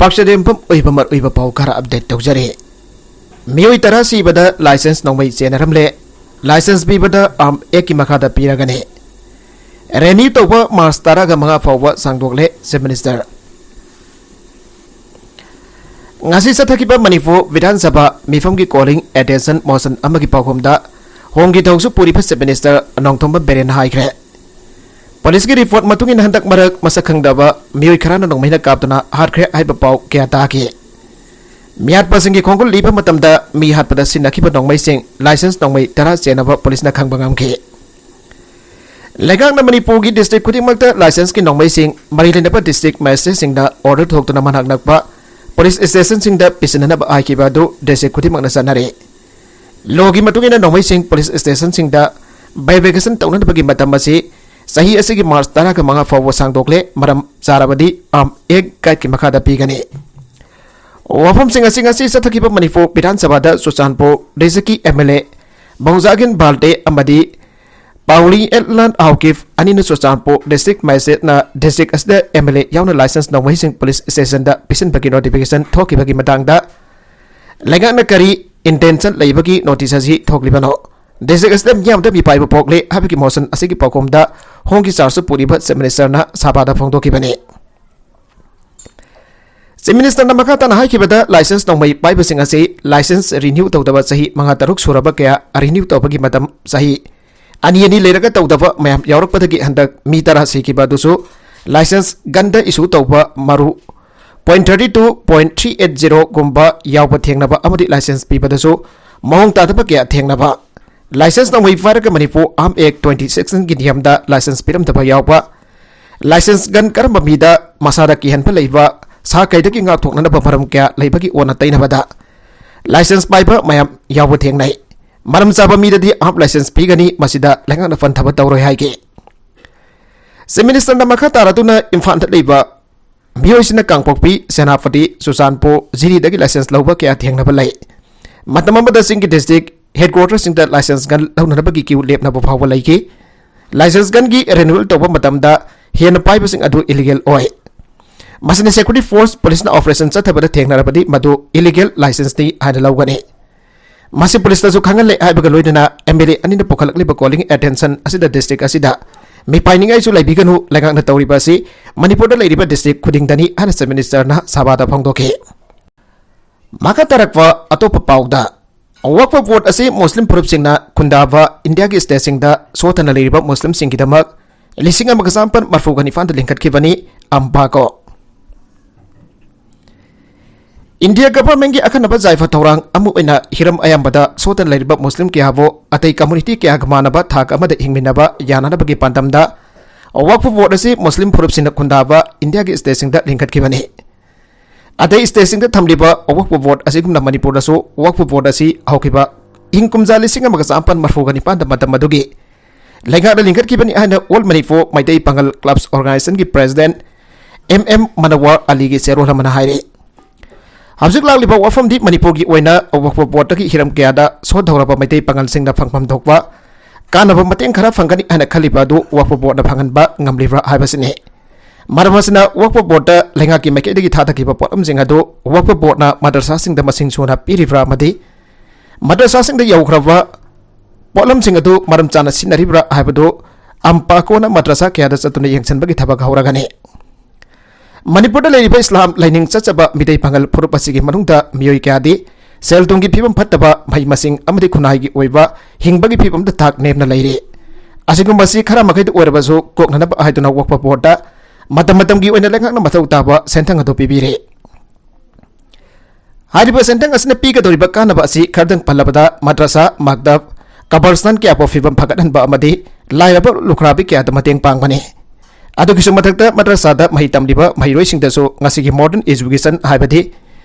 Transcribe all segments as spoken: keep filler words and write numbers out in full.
ꯄꯥꯛꯆꯗꯦꯝꯐꯝ ꯑꯣꯏꯕ ꯃꯔꯨꯑꯣꯏꯕ ꯄꯥꯎ ꯈꯔ ꯑꯞꯗꯦꯠ ꯇꯧꯖꯔꯤ꯫ ꯃꯤꯑꯣꯏ ꯇꯔꯥ ꯁꯤꯕꯗ ꯂꯥꯏꯁꯦꯟꯁ ꯅꯣꯡꯃꯩ ꯆꯦꯟꯅꯔꯝꯂꯦ꯫ ꯂꯥꯏꯁꯦꯟꯁ ꯄꯤꯕꯗ ꯑꯥꯔꯝ ꯑꯦꯛꯀꯤ ꯃꯈꯥꯗ ꯄꯤꯔꯒꯅꯤ꯫ ꯔꯦꯅ꯭ꯌꯨ ꯇꯧꯕ ꯃꯥꯔꯆ ꯇꯔꯥꯒ ꯃꯉꯥ ꯐꯥꯎꯕ ꯁꯥꯡꯗꯣꯛꯂꯦ, ꯆꯤꯐ ꯃꯤꯅꯤꯁꯇꯔ꯫ ꯉꯁꯤ ꯆꯠꯊꯈꯤꯕ ꯃꯅꯤꯄꯨꯔ ꯕꯤꯙꯥꯟ ꯁꯚꯥ ꯃꯤꯐꯝꯒꯤ ꯀꯣꯂꯤꯡ ꯑꯦꯇꯦꯟꯁꯟ ꯃꯣꯁꯟ ꯑꯃꯒꯤ ꯄꯥꯎꯈꯨꯝꯗ ꯍꯣꯝꯒꯤ ꯊꯧꯁꯨ ꯄꯨꯔꯤꯕ ꯆꯤꯐ ꯃꯤꯅꯤꯁꯇꯔ ꯅꯣꯡꯊꯣꯝꯕꯝ ꯕꯤꯔꯦꯟꯅ ꯍꯥꯏꯈ꯭ꯔꯦ꯫ ꯄꯨꯂꯤꯁꯀꯤ ꯔꯤꯄꯣꯔꯠ ꯃꯇꯨꯡ ꯏꯟꯅ ꯍꯟꯗꯛ ꯃꯔꯛ ꯃꯁꯛ ꯈꯪꯗꯕ ꯃꯤꯑꯣꯏ ꯈꯔꯅ ꯅꯣꯡꯃꯩꯅ ꯀꯥꯞꯇꯨꯅ ꯍꯥꯠꯈ꯭ꯔꯦ ꯍꯥꯏꯕ ꯄꯥꯎ ꯀꯌꯥ ꯇꯥꯈꯤ꯫ ꯃꯤꯍꯥꯠꯄꯁꯤꯡꯒꯤ ꯈꯣꯡꯒꯨꯜ ꯂꯤꯕ ꯃꯇꯝꯗ ꯃꯤ ꯍꯥꯠꯄꯗ ꯁꯤꯖꯤꯟꯅꯈꯤꯕ ꯅꯣꯡꯃꯩꯁꯤꯡ ꯂꯥꯏꯁꯦꯟꯁ ꯅꯣꯡꯃꯩ ꯇꯔꯥ ꯆꯦꯟꯅꯕ ꯄꯨꯂꯤꯁꯅ ꯈꯪꯕ ꯉꯝꯈꯤ꯫ ꯂꯩꯉꯥꯛꯅ ꯃꯅꯤꯄꯨꯔꯒꯤ ꯗꯤꯁꯇ꯭ꯔꯤꯛ ꯈꯨꯗꯤꯡꯃꯛꯇ ꯂꯥꯏꯁꯦꯟꯁꯀꯤ ꯅꯣꯡꯃꯩꯁꯤꯡ ꯃꯔꯤ ꯂꯩꯅꯕ ꯗꯤꯁꯇ꯭ꯔꯤꯛ ꯃꯦꯖꯤꯁꯇ꯭ꯔꯦꯠꯁꯤꯡꯗ ꯑꯣꯔꯗꯔ ꯊꯣꯛꯇꯨꯅ ꯃꯅꯥꯛ ꯅꯛꯄ ꯄꯨꯂꯤꯁ ꯁ꯭ꯇꯦꯁꯟꯁꯤꯡꯗ ꯄꯤꯁꯤꯟꯅꯅꯕ ꯍꯥꯏꯈꯤꯕ ꯑꯗꯨ ꯗꯤꯁꯇ꯭ꯔꯤꯛ ꯈꯨꯗꯤꯡꯃꯛꯅ ꯆꯠꯅꯔꯤ꯫ ꯂꯣꯒꯤ ꯃꯇꯨꯡ ꯏꯟꯅ ꯅꯣꯡꯃꯩꯁꯤꯡ ꯄꯨꯂꯤꯁ ꯁ꯭ꯇꯦꯁꯟꯁꯤꯡꯗ ꯚꯦꯔꯤꯐꯤꯀꯦꯁꯟ ꯇꯧꯅꯅꯕꯒꯤ ꯃꯇꯝ ꯑꯁꯤ ꯆꯍꯤ ꯑꯁꯤꯒꯤ ꯃꯥꯔꯆ ꯇꯔꯥꯒ ꯃꯉꯥ ꯐꯥꯎꯕ ꯁꯥꯡꯗꯣꯛꯂꯦ꯫ ꯃꯔꯝ ꯆꯥꯔꯕꯗꯤ ꯑꯥꯔꯝ ꯑꯦꯛ ꯒꯥꯏꯗꯀꯤ ꯃꯈꯥꯗ ꯄꯤꯒꯅꯤ꯫ ꯋꯥꯐꯝꯁꯤꯡ ꯑꯁꯤ ꯉꯁꯤ ꯆꯠꯊꯈꯤꯕ ꯃꯅꯤꯄꯨꯔ ꯕꯤꯙꯥꯟ ꯁꯚꯥꯗ ꯆꯨꯔꯆꯥꯟꯄꯨꯔ ꯗꯤꯁꯇ꯭ꯔꯤꯛꯀꯤ ꯑꯦꯝ ꯑꯦꯜ ꯑꯦ ꯕꯣꯡꯖꯥꯒꯤꯟ ꯕꯥꯜꯇꯦ ꯑꯃꯗꯤ ꯄꯥꯎꯂꯤ ꯑꯦꯠꯂꯥꯟ ꯑꯥꯎꯀꯤꯐ ꯑꯅꯤꯅ ꯆꯨꯔꯆꯥꯟꯄꯨꯔ ꯗꯤꯁꯇ꯭ꯔꯤꯛ ꯃꯦꯖꯤꯁꯇ꯭ꯔꯦꯠꯅ ꯗꯤꯁꯇ꯭ꯔꯤꯛ ꯑꯁꯤꯗ ꯑꯦꯝ ꯑꯦꯜ ꯑꯦ ꯌꯥꯎꯅ ꯂꯥꯏꯁꯦꯟꯁ ꯅꯣꯡꯃꯩꯁꯤꯡ ꯄꯨꯂꯤꯁ ꯁ꯭ꯇꯦꯁꯟꯗ ꯄꯤꯁꯤꯟꯕꯒꯤ ꯅꯣꯇꯤꯐꯤꯀꯦꯁꯟ ꯊꯣꯛꯈꯤꯕꯒꯤ ꯃꯇꯥꯡꯗ ꯂꯩꯉꯥꯛꯅ ꯀꯔꯤ ꯏꯟꯇꯦꯟꯁꯟ ꯂꯩꯕꯒꯤ ꯅꯣꯇꯤꯁ ꯑꯁꯤ ꯊꯣꯛꯂꯤꯕꯅꯣ? ꯗꯤꯁꯇ꯭ꯔꯤꯛ ꯑꯁꯤꯗ ꯃꯤꯌꯥꯝꯗ ꯃꯤꯄꯥꯏꯕ ꯄꯣꯛꯂꯦ ꯍꯥꯏꯕꯒꯤ ꯃꯣꯁꯟ ꯑꯁꯤꯒꯤ ꯄꯥꯎꯈꯨꯝꯗ ꯍꯣꯝꯒꯤ ꯆꯥꯔꯖꯁꯨ ꯄꯨꯔꯤꯕ ꯆꯤꯐ ꯃꯤꯅꯤꯁꯇꯔꯅ ꯁꯚꯥꯗ ꯐꯣꯡꯗꯣꯛꯈꯤꯕꯅꯤ꯫ ꯆꯤꯐ ꯃꯤꯅꯤꯁꯇꯔꯅ ꯃꯈꯥ ꯇꯥꯅ ꯍꯥꯏꯈꯤꯕꯗ, ꯂꯥꯏꯁꯦꯟꯁ ꯅꯣꯡꯃꯩ ꯄꯥꯏꯕꯁꯤꯡ ꯑꯁꯤ ꯂꯥꯏꯁꯦꯟꯁ ꯔꯤꯅ꯭ꯌꯨ ꯇꯧꯗꯕ ꯆꯍꯤ ꯃꯉꯥ ꯇꯔꯨꯛ ꯁꯨꯔꯕ ꯀꯌꯥ ꯔꯤꯅ꯭ꯌꯨ ꯇꯧꯕꯒꯤ ꯃꯇꯝ ꯆꯍꯤ ꯑꯅꯤ ꯑꯅꯤ ꯂꯩꯔꯒ ꯇꯧꯗꯕ ꯃꯌꯥꯝ ꯌꯥꯎꯔꯛꯄꯗꯒꯤ ꯍꯟꯗꯛ ꯃꯤ ꯇꯔꯥ ꯁꯤꯈꯤꯕ ꯑꯗꯨꯁꯨ ꯂꯥꯏꯁꯦꯟꯁ ꯒꯟꯗ ꯏꯁꯨ ꯇꯧꯕ ꯃꯔꯨ point thirty two point three eight zero ꯒꯨꯝꯕ ꯌꯥꯎꯕ ꯊꯦꯡꯅꯕ ꯑꯃꯗꯤ ꯂꯥꯏꯁꯦꯟꯁ ꯄꯤꯕꯗꯁꯨ ꯃꯑꯣꯡ ꯇꯥꯗꯕ ꯀꯌꯥ ꯊꯦꯡꯅꯕ, ꯂꯥꯏꯁꯦꯟꯁ ꯅꯣꯡꯃꯩ ꯄꯥꯏꯔꯒ ꯃꯅꯤꯄꯨꯔ ꯑꯥꯔꯝ ꯑꯦꯛ twenty sixteen ꯒꯤ ꯅꯤꯌꯝꯗ ꯂꯥꯏꯁꯦꯟꯁ ꯄꯤꯔꯝꯗꯕ ꯌꯥꯎꯕ, ꯂꯥꯏꯁꯦꯟꯁ ꯒꯟ ꯀꯔꯝꯕ ꯃꯤꯗ ꯃꯁꯥꯗ ꯀꯤꯍꯟꯕ ꯂꯩꯕ, ꯁꯥ ꯀꯩꯗꯒꯤ ꯉꯥꯛꯊꯣꯛꯅꯅꯕ ꯃꯔꯝ ꯀꯌꯥ ꯂꯩꯕꯒꯤ ꯑꯣꯟꯅ ꯇꯩꯅꯕꯗ ꯂꯥꯏꯁꯦꯟꯁ ꯄꯥꯏꯕ ꯃꯌꯥꯝ ꯌꯥꯎꯕ ꯊꯦꯡꯅꯩ꯫ ꯃꯔꯝ ꯆꯥꯕ ꯃꯤꯗꯗꯤ ꯑꯥꯔꯝ ꯂꯥꯏꯁꯦꯟꯁ ꯄꯤꯒꯅꯤ, ꯃꯁꯤꯗ ꯂꯩꯉꯥꯛꯅ ꯐꯟꯊꯕ ꯇꯧꯔꯣꯏ ꯍꯥꯏꯈꯤ꯫ ꯆꯤꯐ ꯃꯤꯅꯤꯁꯇꯔꯅ ꯃꯈꯥ ꯇꯥꯔꯗꯨꯅ ꯏꯝꯐꯥꯜꯗ ꯂꯩꯕ ꯃꯤꯑꯣꯏꯁꯤꯡꯅ ꯀꯥꯡꯄꯣꯛꯄꯤ, ꯁꯦꯅꯥꯄꯇꯤ, ꯆꯨꯔꯆꯥꯟꯄꯨꯔ, ꯖꯤꯔꯤꯗꯒꯤ ꯂꯥꯏꯁꯦꯟꯁ ꯂꯧꯕ ꯀꯌꯥ ꯊꯦꯡꯅꯕ ꯂꯩ꯫ ꯃꯇꯝ ꯑꯃꯗ ꯆꯤꯡꯒꯤ ꯗꯤꯁꯇ꯭ꯔꯤꯛ ꯍꯦꯗꯀ꯭ꯋꯥꯇꯔꯁꯤꯡꯗ ꯂꯥꯏꯁꯦꯟꯁ ꯒꯟ ꯂꯧꯅꯅꯕꯒꯤ ꯀ꯭ꯌꯨ ꯂꯦꯞꯅꯕ ꯐꯥꯎꯕ ꯂꯩꯈꯤ꯫ ꯂꯥꯏꯁꯦꯟꯁ ꯒꯟꯒꯤ ꯔꯤꯅ꯭ꯌꯨꯋꯦꯜ ꯇꯧꯕ ꯃꯇꯝꯗ ꯍꯦꯟꯅ ꯄꯥꯏꯕꯁꯤꯡ ꯑꯗꯨ ꯏꯂꯤꯒꯦꯜ ꯑꯣꯏ꯫ ꯃꯁꯤꯅ security force police ꯅ operation ꯆꯠꯊꯕꯗ ꯊꯦꯡꯅꯔꯕꯗꯤ ꯃꯗꯨ illegal license ꯅꯤ ꯍꯥꯏꯅ ꯂꯧꯒꯅꯤ꯫ ꯃꯁꯤ police ꯇꯁꯨ ꯈꯪꯍꯜꯂꯦ ꯍꯥꯏꯕꯒ ꯂꯣꯏꯅꯅ M L A ꯑꯅꯤꯅ ꯄꯨꯈꯠꯂꯛꯂꯤꯕ calling attention ꯑꯁꯤꯗ district ꯑꯁꯤꯗ ꯃꯤꯄꯥꯏꯅꯤꯡꯉꯥꯏꯁꯨ ꯂꯩꯕꯤꯒꯅꯨ, ꯂꯩꯉꯥꯛꯅ ꯇꯧꯔꯤꯕ ꯑꯁꯤ ꯃꯅꯤꯄꯨꯔꯗ ꯂꯩꯔꯤꯕ district ꯈꯨꯗꯤꯡꯗꯅꯤ ꯍꯥꯏꯅ Chief Minister ꯅ ꯁꯚꯥꯗ ꯐꯣꯡꯗꯣꯛꯈꯤ꯫ ꯃꯈꯥ ꯇꯥꯔꯛꯄ ꯑꯇꯣꯞꯄ ꯄꯥꯎꯗ, Waqf Board ꯑꯁꯤ ꯃꯨꯁꯂꯤꯝ ꯐꯨꯔꯨꯞꯁꯤꯡꯅ ꯈꯨꯟꯗꯥꯕ ꯏꯟꯗꯤꯌꯥꯒꯤ state ꯁꯤꯡꯗ ꯁꯣꯠꯊꯅ ꯂꯩꯔꯤꯕ ꯃꯨꯁꯂꯤꯝꯁꯤꯡꯒꯤꯗꯃꯛ ꯂꯤꯁꯤꯡ ꯑꯃꯒ ꯆꯥꯃꯥꯄꯟ ꯃꯔꯤꯐꯨꯒ ꯅꯤꯄꯥꯟꯗ ꯂꯤꯡꯈꯠꯈꯤꯕꯅꯤ꯫ ꯑꯝꯄꯥꯀꯣ꯫ India government ꯀꯤ ꯑꯈꯟꯅꯕ ꯌꯥꯏꯐ ꯊꯧꯔꯥꯡ ꯑꯃ ꯑꯣꯏꯅ ꯍꯤꯔꯝ ꯑꯌꯥꯝꯕꯗ ꯁꯣꯠꯇꯅ ꯂꯩꯔꯤꯕ ꯃꯨꯁꯂꯤꯝ ꯀꯌꯥꯕꯨ ꯑꯇꯩ community ꯀꯌꯥꯒ ꯃꯥꯟꯅꯕ ꯊꯥꯛ ꯑꯃꯗ ꯍꯤꯡꯃꯤꯟꯅꯕ ꯌꯥꯅꯅꯕꯒꯤ ꯄꯥꯟꯗꯝꯗ Waqf Board ꯑꯁꯤ ꯃꯨꯁꯂꯤꯝ ꯐꯨꯔꯨꯞꯁꯤꯡꯅ ꯈꯨꯟꯗꯥꯕ ꯏꯟꯗꯤꯌꯥꯒꯤ state ꯁꯤꯡꯗ ꯂꯤꯡꯈꯠꯈꯤꯕꯅꯤ꯫ ꯑꯇꯩ state ꯁꯤꯡꯗ ꯊꯝꯂꯤꯕ Waqf Board ꯑꯁꯤꯒꯨꯝꯅ ꯃꯅꯤꯄꯨꯔꯗꯁꯨ Waqf Board ꯑꯁꯤ ꯍꯧꯈꯤꯕ ꯏꯪ ꯀꯨꯝꯖꯥ ꯂꯤꯁꯤꯡ ꯑꯃꯒ ꯆꯥꯃꯥꯄꯟ ꯃꯔꯤꯐꯨꯒ ꯅꯤꯄꯥꯟꯗ ꯃꯇꯝ ꯑꯗꯨꯒꯤ ꯂꯩꯉꯥꯛꯅ ꯂꯤꯡꯈꯠꯈꯤꯕꯅꯤ ꯍꯥꯏꯅ All Manipur Meitei Pangal Clubs Organization ꯒꯤ president M M Munawwar Ali ꯒꯤ ꯆꯦꯔꯣꯜ ꯑꯃꯅ ꯍꯥꯏꯔꯤ꯫ ꯍꯧꯖꯤꯛ ꯂꯥꯛꯂꯤꯕ ꯋꯥꯐꯝꯗꯤ ꯃꯅꯤꯄꯨꯔꯒꯤ ꯑꯣꯏꯅ Waqf Board ꯇꯒꯤ ꯍꯤꯔꯝ ꯀꯌꯥꯗ ꯁꯣꯠꯊꯍꯧꯔꯕ ꯃꯩꯇꯩ ꯄꯥꯉꯜꯁꯤꯡꯅ ꯐꯪꯐꯝ ꯊꯣꯛꯄ ꯀꯥꯟꯅꯕ ꯃꯇꯦꯡ ꯈꯔ ꯐꯪꯒꯅꯤ ꯍꯥꯏꯅ ꯈꯜꯂꯤꯕ ꯑꯗꯨ Waqf Board ꯅ ꯐꯪꯍꯟꯕ ꯉꯝꯂꯤꯕ꯭ꯔꯥ ꯍꯥꯏꯕꯁꯤꯅꯤ꯫ ꯃꯔꯝ ꯑꯁꯤꯅ Waqf Board ꯇ ꯂꯩꯉꯥꯛꯀꯤ ꯃꯥꯏꯀꯩꯗꯒꯤ ꯊꯥꯗꯈꯤꯕ ꯄꯣꯠꯂꯝꯁꯤꯡ ꯑꯗꯨ Waqf Board ꯅ ꯃꯗ꯭ꯔꯁꯥꯁꯤꯡꯗ ꯃꯁꯤꯡ ꯁꯨꯅ ꯄꯤꯔꯤꯕ꯭ꯔꯥ ꯑꯃꯗꯤ ꯃꯗ꯭ꯔꯁꯥꯁꯤꯡꯗ ꯌꯧꯈ꯭ꯔꯕ ꯄꯣꯠꯂꯝꯁꯤꯡ ꯑꯗꯨ ꯃꯔꯝ ꯆꯥꯅ ꯁꯤꯖꯤꯟꯅꯔꯤꯕ꯭ꯔꯥ ꯍꯥꯏꯕꯗꯨ ꯑꯝꯄꯥꯀꯣꯅ ꯃꯗ꯭ꯔꯁꯥ ꯀꯌꯥꯗ ꯆꯠꯇꯨꯅ ꯌꯦꯡꯁꯤꯟꯕꯒꯤ ꯊꯕꯛ ꯍꯧꯔꯒꯅꯤ꯫ ꯃꯅꯤꯄꯨꯔꯗ ꯂꯩꯔꯤꯕ ꯏꯁꯂꯥꯝ ꯂꯥꯏꯅꯤꯡ ꯆꯠꯆꯕ ꯃꯤꯇꯩ ꯄꯥꯉꯜ ꯐꯨꯔꯨꯞ ꯑꯁꯤꯒꯤ ꯃꯅꯨꯡꯗ ꯃꯤꯑꯣꯏ ꯀꯌꯥꯗꯤ ꯁꯦꯜ ꯊꯨꯝꯒꯤ ꯐꯤꯕꯝ ꯐꯠꯇꯕ, ꯃꯍꯩ ꯃꯁꯤꯡ ꯑꯃꯗꯤ ꯈꯨꯟꯅꯥꯏꯒꯤ ꯑꯣꯏꯕ ꯍꯤꯡꯕꯒꯤ ꯐꯤꯕꯝꯗ ꯊꯥꯛ ꯅꯦꯝꯅ ꯂꯩꯔꯤ꯫ ꯑꯁꯤꯒꯨꯝꯕꯁꯤ ꯈꯔ ꯃꯈꯩꯗ ꯑꯣꯏꯔꯕꯁꯨ ꯀꯣꯛꯅꯅꯕ ꯍꯥꯏꯗꯨꯅ Waqf Board ꯇ ꯃꯇꯝ ꯃꯇꯝꯒꯤ ꯑꯣꯏꯅ ꯂꯩꯉꯥꯛꯅ ꯃꯊꯧ ꯇꯥꯕ ꯁꯦꯟꯊꯪ ꯑꯗꯨ ꯄꯤꯕꯤꯔꯤ꯫ ꯍꯥꯏꯔꯤꯕ ꯁꯦꯟꯊꯪ ꯑꯁꯤꯅ ꯄꯤꯒꯗꯧꯔꯤꯕ ꯀꯥꯟꯅꯕ ꯑꯁꯤ ꯈꯔꯗꯪ ꯄꯜꯂꯕꯗ ꯃꯗ꯭ꯔꯁꯥ, ꯃꯛꯇꯕ, ꯀꯕꯔꯁꯇꯥꯟ ꯀꯌꯥ ꯐꯥꯎ ꯐꯤꯕꯝ ꯐꯒꯠꯍꯟꯕ ꯑꯃꯗꯤ ꯂꯥꯏꯔꯕ ꯂꯨꯈ꯭ꯔꯥꯕꯤ ꯀꯌꯥꯗ ꯃꯇꯦꯡ ꯄꯥꯡꯕꯅꯤ꯫ ꯑꯗꯨꯒꯤꯁꯨ ꯃꯊꯛꯇ ꯃꯗ꯭ꯔꯁꯥꯗ ꯃꯍꯩ ꯇꯝꯂꯤꯕ ꯃꯍꯩꯔꯣꯏꯁꯤꯡꯗꯁꯨ ꯉꯁꯤꯒꯤ modern education ꯍꯥꯏꯕꯗꯤ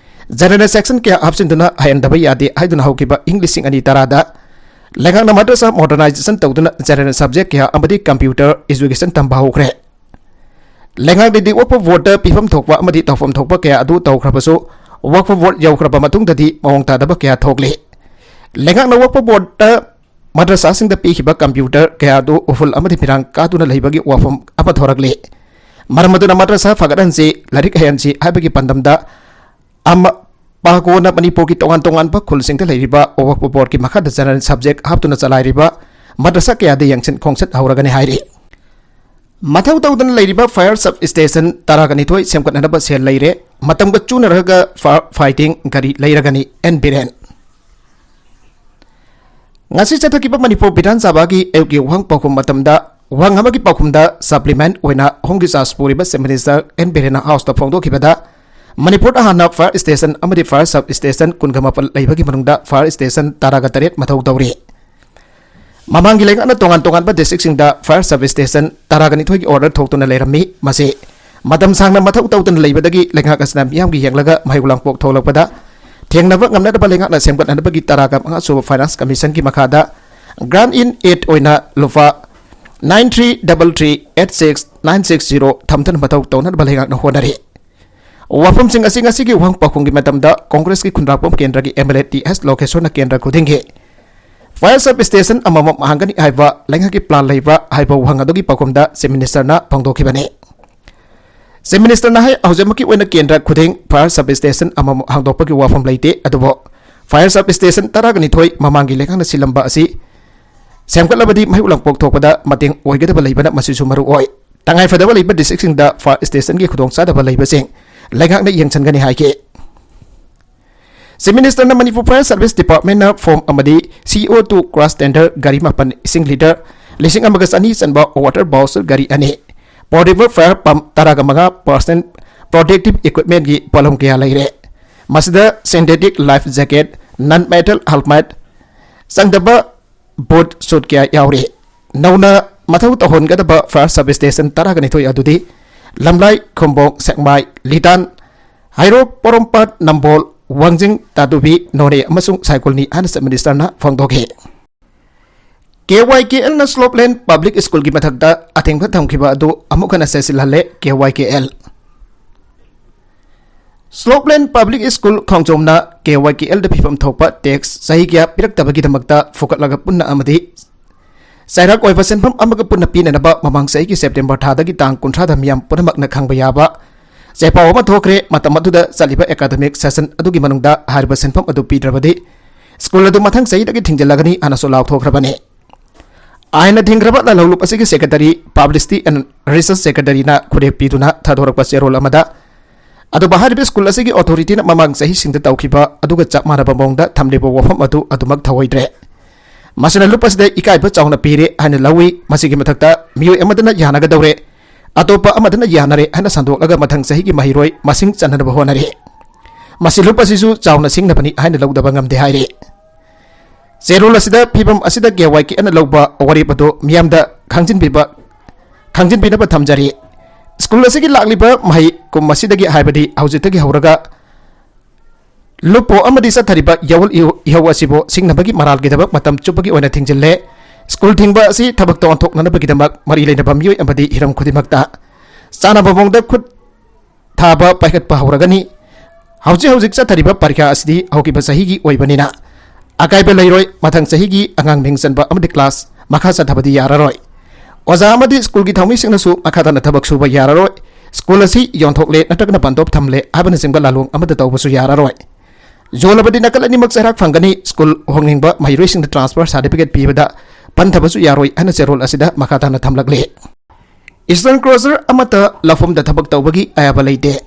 general section ꯀꯌꯥ ꯍꯥꯞꯆꯤꯟꯗꯨꯅ ꯍꯩꯍꯟꯗꯕ ꯌꯥꯗꯦ ꯍꯥꯏꯗꯨꯅ ꯍꯧꯈꯤꯕ ꯏꯪ ꯂꯤꯁꯤꯡ ꯑꯅꯤ ꯇꯔꯥꯗ ꯂꯩꯉꯥꯛꯅ ꯃꯗ꯭ꯔꯁꯥ modernization ꯇꯧꯗꯨꯅ general subject ꯀꯌꯥ ꯑꯃꯗꯤ computer education ꯇꯝꯕ ꯍꯧꯈ꯭ꯔꯦ꯫ ꯂꯩꯉꯥꯛꯅꯗꯤ Waqf Board ꯇ ꯄꯤꯐꯝ ꯊꯣꯛꯄ ꯑꯃꯗꯤ ꯇꯧꯐꯝ ꯊꯣꯛꯄ ꯀꯌꯥ ꯑꯗꯨ ꯇꯧꯈ꯭ꯔꯕꯁꯨ, Waqf Board ꯌꯧꯈ꯭ꯔꯕ ꯃꯇꯨꯡꯗꯗꯤ ꯃꯑꯣꯡ ꯇꯥꯗꯕ ꯀꯌꯥ ꯊꯣꯛꯂꯤ꯫ ꯂꯩꯉꯥꯛꯅ Waqf Board ꯇ ꯃꯗ꯭ꯔꯁꯥꯁꯤꯡꯗ ꯄꯤꯈꯤꯕ computer ꯀꯌꯥ ꯑꯗꯨ ꯎꯐꯨꯜ ꯑꯃꯗꯤ ꯃꯤꯔꯥꯡ ꯀꯥꯗꯨꯅ ꯂꯩꯕꯒꯤ ꯋꯥꯐꯝ ꯑꯃ ꯊꯣꯔꯛꯂꯤ꯫ ꯃꯔꯝ ꯑꯗꯨꯅ ꯃꯗ꯭ꯔꯁꯥ ꯐꯒꯠꯍꯟꯁꯤ, ꯂꯥꯏꯔꯤꯛ ꯍꯩꯍꯟꯁꯤ ꯍꯥꯏꯕꯒꯤ ꯄꯥꯟꯗꯝꯗ ꯑꯃ, ꯄꯥꯀꯣꯅ ꯃꯅꯤꯄꯨꯔꯒꯤ ꯇꯣꯉꯥꯟ ꯇꯣꯉꯥꯟꯕ ꯈꯨꯜꯁꯤꯡꯗ ꯂꯩꯔꯤꯕ ꯋꯛꯐ ꯕꯣꯔꯗꯀꯤ ꯃꯈꯥꯗ general subject ꯍꯥꯞꯇꯨꯅ ꯆꯂꯥꯏꯔꯤꯕ ꯃꯗ꯭ꯔꯁꯥ ꯀꯌꯥꯗ ꯌꯦꯡꯁꯤꯟ ꯈꯣꯡꯁꯠ ꯍꯧꯔꯒꯅꯤ ꯍꯥꯏꯔꯤ꯫ ꯃꯊꯧ ꯇꯧꯗꯅ ꯂꯩꯔꯤꯕ fire sub station ꯇꯔꯥꯒ ꯅꯤꯊꯣꯏ ꯁꯦꯝꯒꯠꯅꯅꯕ ꯁꯦꯜ ꯂꯩꯔꯦ꯫ ꯃꯇꯝꯒ ꯆꯨꯅꯔꯒ fire fighting ꯒꯥꯔꯤ ꯂꯩꯔꯒꯅꯤ, ꯑꯦꯟ ꯕꯤꯔꯦꯟ꯫ ꯉꯁꯤ ꯆꯠꯊꯈꯤꯕ ꯃꯅꯤꯄꯨꯔ ꯕꯤꯙꯥꯟ ꯁꯚꯥꯒꯤ ꯑꯌꯨꯛꯀꯤ ꯋꯥꯍꯪ ꯄꯥꯎꯈꯨꯝ ꯃꯇꯝꯗ ꯋꯥꯍꯪ ꯑꯃꯒꯤ ꯄꯥꯎꯈꯨꯝꯗ supplement ꯑꯣꯏꯅ home discharge ꯄꯨꯔꯤꯕ Chief Minister ꯑꯦꯟ ꯕꯤꯔꯦꯟꯅ Houseꯇ ꯐꯣꯡꯗꯣꯛꯈꯤꯕꯗ, ꯃꯅꯤꯄꯨꯔꯗ ꯍꯥꯟꯅ fire station ꯑꯃꯗꯤ fire sub station ꯀꯨꯟꯒ ꯃꯥꯄꯜ ꯂꯩꯕꯒꯤ ꯃꯅꯨꯡꯗ fire station ꯇꯔꯥꯒ ꯇꯔꯦꯠ ꯃꯊꯧ ꯇꯧꯔꯤ꯫ ꯃꯃꯥꯡꯒꯤ ꯂꯩꯉꯥꯛꯅ ꯇꯣꯉꯥꯟ ꯇꯣꯉꯥꯟꯕ districtꯁꯤꯡꯗ fire sub station ꯇꯔꯥꯒ ꯅꯤꯊꯣꯏꯒꯤ order ꯊꯣꯛꯇꯨꯅ ꯂꯩꯔꯝꯃꯤ꯫ ꯃꯁꯤ ꯃꯇꯝ ꯁꯥꯡꯅ ꯃꯊꯧ ꯇꯧꯗꯅ ꯂꯩꯕꯗꯒꯤ ꯂꯩꯉꯥꯛ ꯑꯁꯤꯅ ꯃꯤꯌꯥꯝꯒꯤ ꯌꯦꯡꯂꯒ ꯃꯍꯩ ꯂꯥꯡꯄꯣꯛ ꯊꯣꯛꯂꯛꯄꯗ ꯊꯦꯡꯅꯕ ꯉꯝꯅꯅꯕ ꯂꯩꯉꯥꯛꯅ ꯁꯦꯝꯒꯠꯅꯅꯕꯒꯤ ꯇꯔꯥꯒ ꯃꯉꯥ ꯁꯨꯕ Finance Commissionꯒꯤ ꯃꯈꯥꯗ grant in aid ꯑꯣꯏꯅ ꯂꯨꯄꯥ nine three double three eight six nine six zero ꯊꯝꯗꯨꯅ ꯃꯊꯧ ꯇꯧꯅꯅꯕ ꯂꯩꯉꯥꯛꯅ ꯍꯣꯠꯅꯔꯤ꯫ ꯋꯥꯐꯝꯁꯤꯡ ꯑꯁꯤ ꯉꯁꯤꯒꯤ ꯋꯥꯍꯪ ꯄꯥꯎꯈꯨꯝꯒꯤ ꯃꯇꯝꯗ ꯀꯣꯡꯒ꯭ꯔꯦꯁꯀꯤ ꯈꯨꯟꯗ꯭ꯔꯥꯛꯄꯝ ꯀꯦꯟꯗ꯭ꯔꯒꯤ ꯑꯦꯝ ꯑꯦꯜ ꯑꯦ ꯇꯤ ꯑꯦꯁ ꯂꯣꯀꯦꯁꯣꯔꯅ ꯀꯦꯟꯗ꯭ꯔ ꯈꯨꯗꯤꯡꯒꯤ fire sub station ꯑꯃꯃꯝ ꯍꯥꯡꯒꯅꯤ ꯍꯥꯏꯕ ꯂꯩꯉꯥꯛꯀꯤ plan ꯂꯩꯕ꯭ꯔꯥ ꯍꯥꯏꯕ ꯋꯥꯍꯪ ꯑꯗꯨꯒꯤ ꯄꯥꯎꯈꯨꯝꯗ Chief Ministerꯅ ꯐꯣꯡꯗꯣꯛꯈꯤꯕꯅꯤ꯫ Chief Ministerꯅ ꯍꯥꯏ, ꯍꯧꯖꯤꯛꯃꯛꯀꯤ ꯑꯣꯏꯅ ꯀꯦꯟꯗ꯭ꯔ ꯈꯨꯗꯤꯡ fire sub station ꯑꯃꯃꯝ ꯍꯥꯡꯗꯣꯛꯄꯒꯤ ꯋꯥꯐꯝ ꯂꯩꯇꯦ, ꯑꯗꯨꯕꯨ fire sub station ꯇꯔꯥꯒ ꯅꯤꯊꯣꯏ ꯃꯃꯥꯡꯒꯤ ꯂꯩꯉꯥꯛꯅ ꯁꯤꯜꯂꯝꯕ ꯑꯁꯤ ꯁꯦꯝꯒꯠꯂꯕꯗꯤ ꯃꯍꯩ ꯂꯥꯡꯄꯣꯛ ꯊꯣꯛꯄꯗ ꯃꯇꯦꯡ ꯑꯣꯏꯒꯗꯕ ꯂꯩꯕꯅ ꯃꯁꯤꯁꯨ ꯃꯔꯨ ꯑꯣꯏ꯫ ꯇꯉꯥꯏ ꯐꯗꯕ ꯂꯩꯕ districtꯁꯤꯡꯗ fire stationꯒꯤ ꯈꯨꯗꯣꯡꯆꯥꯗꯕ ꯂꯩꯕꯁꯤꯡ ꯂꯩꯉꯥꯛꯅ ꯌꯦꯡꯁꯤꯟꯒꯅꯤ ꯍꯥꯏꯈꯤ꯫ Chief Ministerꯅ Manipur Fire Service Departmentꯅ form ꯑꯃꯗꯤ C O two class tender ꯒꯥꯔꯤ ꯃꯥꯄꯟ, ꯏꯁꯤꯡ litre ꯂꯤꯁꯤꯡ ꯑꯃꯒ ꯆꯅꯤ ꯆꯟꯕ water booster ꯒꯥꯔꯤ ꯑꯅꯤ, portable fire pump ꯇꯔꯥꯒ ꯃꯉꯥ, personal protective equipmentꯀꯤ ꯄꯣꯠꯂꯝ ꯀꯌꯥ ꯂꯩꯔꯦ꯫ ꯃꯁꯤꯗ synthetic life jacket, non metal helmet, ꯆꯪꯗꯕ boot suit ꯀꯌꯥ ꯌꯥꯎꯔꯤ꯫ ꯅꯧꯅ ꯃꯊꯧ ꯇꯧꯍꯟꯒꯗꯕ fire sub station ꯇꯔꯥꯒ ꯅꯤꯊꯣꯏ ꯑꯗꯨꯗꯤ ꯂꯝꯂꯥꯏ, ꯈꯨꯝꯕꯣꯡ, ꯁꯦꯛꯃꯥꯏ, ꯂꯤꯇꯥꯟ, ꯍꯩꯔꯣꯛ, ꯄꯣꯔꯣꯝꯄꯥꯠ, ꯅꯝꯕꯣꯜ, ꯋꯥꯡꯖꯤꯡ, ꯇꯥꯗꯨꯕꯤ, ꯅꯣꯅꯦ ꯑꯃꯁꯨꯡ ꯁꯥꯏꯀꯨꯜꯅꯤ ꯍꯥꯏꯅ Chief Ministerꯅ ꯐꯣꯡꯗꯣꯛꯈꯤ꯫ K Y K Lꯅ Slopeland Public Schoolꯒꯤ ꯃꯊꯛꯇ ꯑꯊꯤꯡꯕ ꯊꯝꯈꯤꯕ ꯑꯗꯨ ꯑꯃꯨꯛ ꯍꯟꯅ ꯆꯦꯠꯁꯤꯜꯍꯜꯂꯦ꯫ K Y K L Slopeland Public School ꯈꯣꯡꯖꯣꯝꯅ K Y K Lꯗ ꯄꯤꯐꯝ ꯊꯣꯛꯄ tax ꯆꯍꯤ ꯀꯌꯥ ꯄꯤꯔꯛꯇꯕꯒꯤꯗꯃꯛꯇ ꯐꯨꯒꯠꯂꯒ ꯄꯨꯟꯅ ꯑꯃꯗꯤ ꯆꯩꯔꯥꯛ ꯑꯣꯏꯕ ꯁꯦꯟꯐꯝ ꯑꯃꯒ ꯄꯨꯟꯅ ꯄꯤꯅꯅꯕ ꯃꯃꯥꯡ ꯆꯍꯤꯒꯤ ꯁꯦꯞꯇꯦꯝꯕꯔ ꯊꯥꯗꯒꯤ ꯇꯥꯡ ꯀꯨꯟꯊ꯭ꯔꯥꯗ ꯃꯤꯌꯥꯝ ꯄꯨꯝꯅꯃꯛꯅ ꯈꯪꯕ ꯌꯥꯕ ꯆꯦꯄꯥꯎ ꯑꯃ ꯊꯣꯛꯈ꯭ꯔꯦ꯫ ꯃꯇꯝ ꯑꯗꯨꯗ ꯆꯠꯂꯤꯕ academic session ꯑꯗꯨꯒꯤ ꯃꯅꯨꯡꯗ ꯍꯥꯏꯔꯤꯕ ꯁꯦꯟꯐꯝ ꯑꯗꯨ ꯄꯤꯗ꯭ꯔꯕꯗꯤ ꯁ꯭ꯀꯨꯜ ꯑꯗꯨ ꯃꯊꯪ ꯆꯍꯤꯗꯒꯤ ꯊꯤꯡꯖꯤꯜꯂꯒꯅꯤ ꯍꯥꯏꯅꯁꯨ ꯂꯥꯎꯊꯣꯛꯈ꯭ꯔꯕꯅꯤ꯫ ꯑꯥꯏꯟꯅ ꯊꯤꯡꯈ꯭ꯔꯕ ꯂꯥꯜꯍꯧꯂꯨꯞ ꯑꯁꯤꯒꯤ secretary, publicity and research secretaryꯅ ꯈꯨꯔꯦꯞ ꯄꯤꯗꯨꯅ ꯊꯥꯗꯣꯔꯛꯄ ꯆꯦꯔꯣꯜ ꯑꯃꯗ, ꯑꯗꯨꯕꯨ ꯍꯥꯏꯔꯤꯕ ꯁ꯭ꯀꯨꯜ ꯑꯁꯤꯒꯤ authorityꯅ ꯃꯃꯥꯡ ꯆꯍꯤꯁꯤꯡꯗ ꯇꯧꯈꯤꯕ ꯑꯗꯨꯒ ꯆꯞ ꯃꯥꯟꯅꯕ ꯃꯑꯣꯡꯗ ꯊꯝꯂꯤꯕ ꯋꯥꯐꯝ ꯑꯗꯨ ꯑꯗꯨꯃꯛ ꯊꯧꯑꯣꯏꯗ꯭ꯔꯦ꯫ ꯃꯁꯤꯅ ꯂꯨꯞ ꯑꯁꯤꯗ ꯏꯀꯥꯏꯕ ꯆꯥꯎꯅ ꯄꯤꯔꯦ ꯍꯥꯏꯅ ꯂꯧꯏ꯫ ꯃꯁꯤꯒꯤ ꯃꯊꯛꯇ ꯃꯤꯑꯣꯏ ꯑꯃꯗꯅ ꯌꯥꯅꯒꯗꯧꯔꯦ, ꯑꯇꯣꯞꯄ ꯑꯃꯗꯅ ꯌꯥꯅꯔꯦ ꯍꯥꯏꯅ ꯁꯟꯗꯣꯛꯂꯒ ꯃꯊꯪ ꯆꯍꯤꯒꯤ ꯃꯍꯩꯔꯣꯏ ꯃꯁꯤꯡ ꯆꯟꯅꯅꯕ ꯍꯣꯠꯅꯔꯤ꯫ ꯃꯁꯤ ꯂꯨꯞ ꯑꯁꯤꯁꯨ ꯆꯥꯎꯅ ꯁꯤꯡꯅꯕꯅꯤ ꯍꯥꯏꯅ ꯂꯧꯗꯕ ꯉꯝꯗꯦ ꯍꯥꯏꯔꯤ꯫ ꯆꯦꯔꯣꯜ ꯑꯁꯤꯗ ꯐꯤꯕꯝ ꯑꯁꯤꯗ ꯀꯦ ꯋꯥꯏ ꯀꯦꯅ ꯂꯧꯕ ꯋꯥꯔꯦꯞ ꯑꯗꯨ ꯃꯤꯌꯥꯝꯗ ꯈꯪꯖꯤꯟꯕꯤꯕ, ꯈꯪꯖꯤꯟꯕꯤꯅꯕ ꯊꯝꯖꯔꯤ꯫ ꯁ꯭ꯀꯨꯜ ꯑꯁꯤꯒꯤ ꯂꯥꯛꯂꯤꯕ ꯃꯍꯩ ꯀꯨꯝ ꯑꯁꯤꯗꯒꯤ, ꯍꯥꯏꯕꯗꯤ ꯍꯧꯖꯤꯛꯇꯒꯤ ꯍꯧꯔꯒ ꯂꯨꯞꯄꯣ ꯑꯃꯗꯤ ꯆꯠꯊꯔꯤꯕ ꯌꯥꯑꯣꯜ ꯏꯍꯧ-, ꯏꯍꯧ ꯑꯁꯤꯕꯨ ꯁꯤꯡꯅꯕꯒꯤ ꯃꯔꯥꯜꯒꯤꯗꯃꯛ ꯃꯇꯝ ꯆꯨꯞꯄꯒꯤ ꯑꯣꯏꯅ ꯊꯤꯡꯖꯤꯜꯂꯦ꯫ ꯁ꯭ꯀꯨꯜ ꯊꯤꯡꯕ ꯑꯁꯤ ꯊꯕꯛꯇ ꯑꯣꯟꯊꯣꯛꯅꯅꯕꯒꯤꯗꯃꯛ ꯃꯔꯤ ꯂꯩꯅꯕ ꯃꯤꯑꯣꯏ ꯑꯃꯗꯤ ꯍꯤꯔꯝ ꯈꯨꯗꯤꯡꯃꯛꯇ ꯆꯥꯅꯕ ꯃꯑꯣꯡꯗ ꯈꯨꯠ ꯊꯥꯕ ꯄꯥꯏꯈꯠꯄ ꯍꯧꯔꯒꯅꯤ꯫ ꯍꯧꯖꯤꯛ ꯍꯧꯖꯤꯛ ꯆꯠꯊꯔꯤꯕ ꯄꯔꯤꯈꯥ ꯑꯁꯤꯗꯤ ꯍꯧꯈꯤꯕ ꯆꯍꯤꯒꯤ ꯑꯣꯏꯕꯅꯤꯅ ꯑꯀꯥꯏꯕ ꯂꯩꯔꯣꯏ꯫ ꯃꯊꯪ ꯆꯍꯤꯒꯤ ꯑꯉꯥꯡ ꯃꯤꯡ ꯆꯟꯕ ꯑꯃꯗꯤ class ꯃꯈꯥ ꯆꯠꯊꯕꯗꯤ ꯌꯥꯔꯔꯣꯏ꯫ ꯑꯣꯖꯥ ꯑꯃꯗꯤ ꯁ꯭ꯀꯨꯜꯒꯤ ꯊꯧꯃꯤꯁꯤꯡꯅꯁꯨ ꯃꯈꯥ ꯇꯥꯅ ꯊꯕꯛ ꯁꯨꯕ ꯌꯥꯔꯔꯣꯏ꯫ ꯁ꯭ꯀꯨꯜ ꯑꯁꯤ ꯌꯣꯟꯊꯣꯛꯂꯦ ꯅꯠꯇ꯭ꯔꯒꯅ ꯕꯟꯗꯣꯞ ꯊꯝꯂꯦ ꯍꯥꯏꯕꯅꯆꯤꯡꯕ ꯂꯥꯂꯣꯡ ꯑꯃꯠꯇ ꯇꯧꯕꯁꯨ ꯌꯥꯔꯔꯣꯏ꯫ ꯌꯣꯜꯂꯕꯗꯤ ꯅꯥꯀꯜ ꯑꯅꯤꯃꯛ ꯆꯩꯔꯥꯛ ꯐꯪꯒꯅꯤ꯫ ꯁ꯭ꯀꯨꯜ ꯍꯣꯡꯅꯤꯡꯕ ꯃꯍꯩꯔꯣꯏꯁꯤꯡꯗ transfer certificate ꯄꯤꯕꯗ ꯄꯟꯊꯕꯁꯨ ꯌꯥꯔꯣꯏ ꯍꯥꯏꯅ ꯆꯦꯔꯣꯜ ꯑꯁꯤꯗ ꯃꯈꯥ ꯇꯥꯅ ꯊꯝꯂꯛꯂꯤ꯫ Stone crusher ꯑꯃꯠꯇ ꯂꯧꯐꯝꯗ ꯊꯕꯛ ꯇꯧꯕꯒꯤ ꯑꯌꯥꯕ ꯂꯩꯇꯦ꯫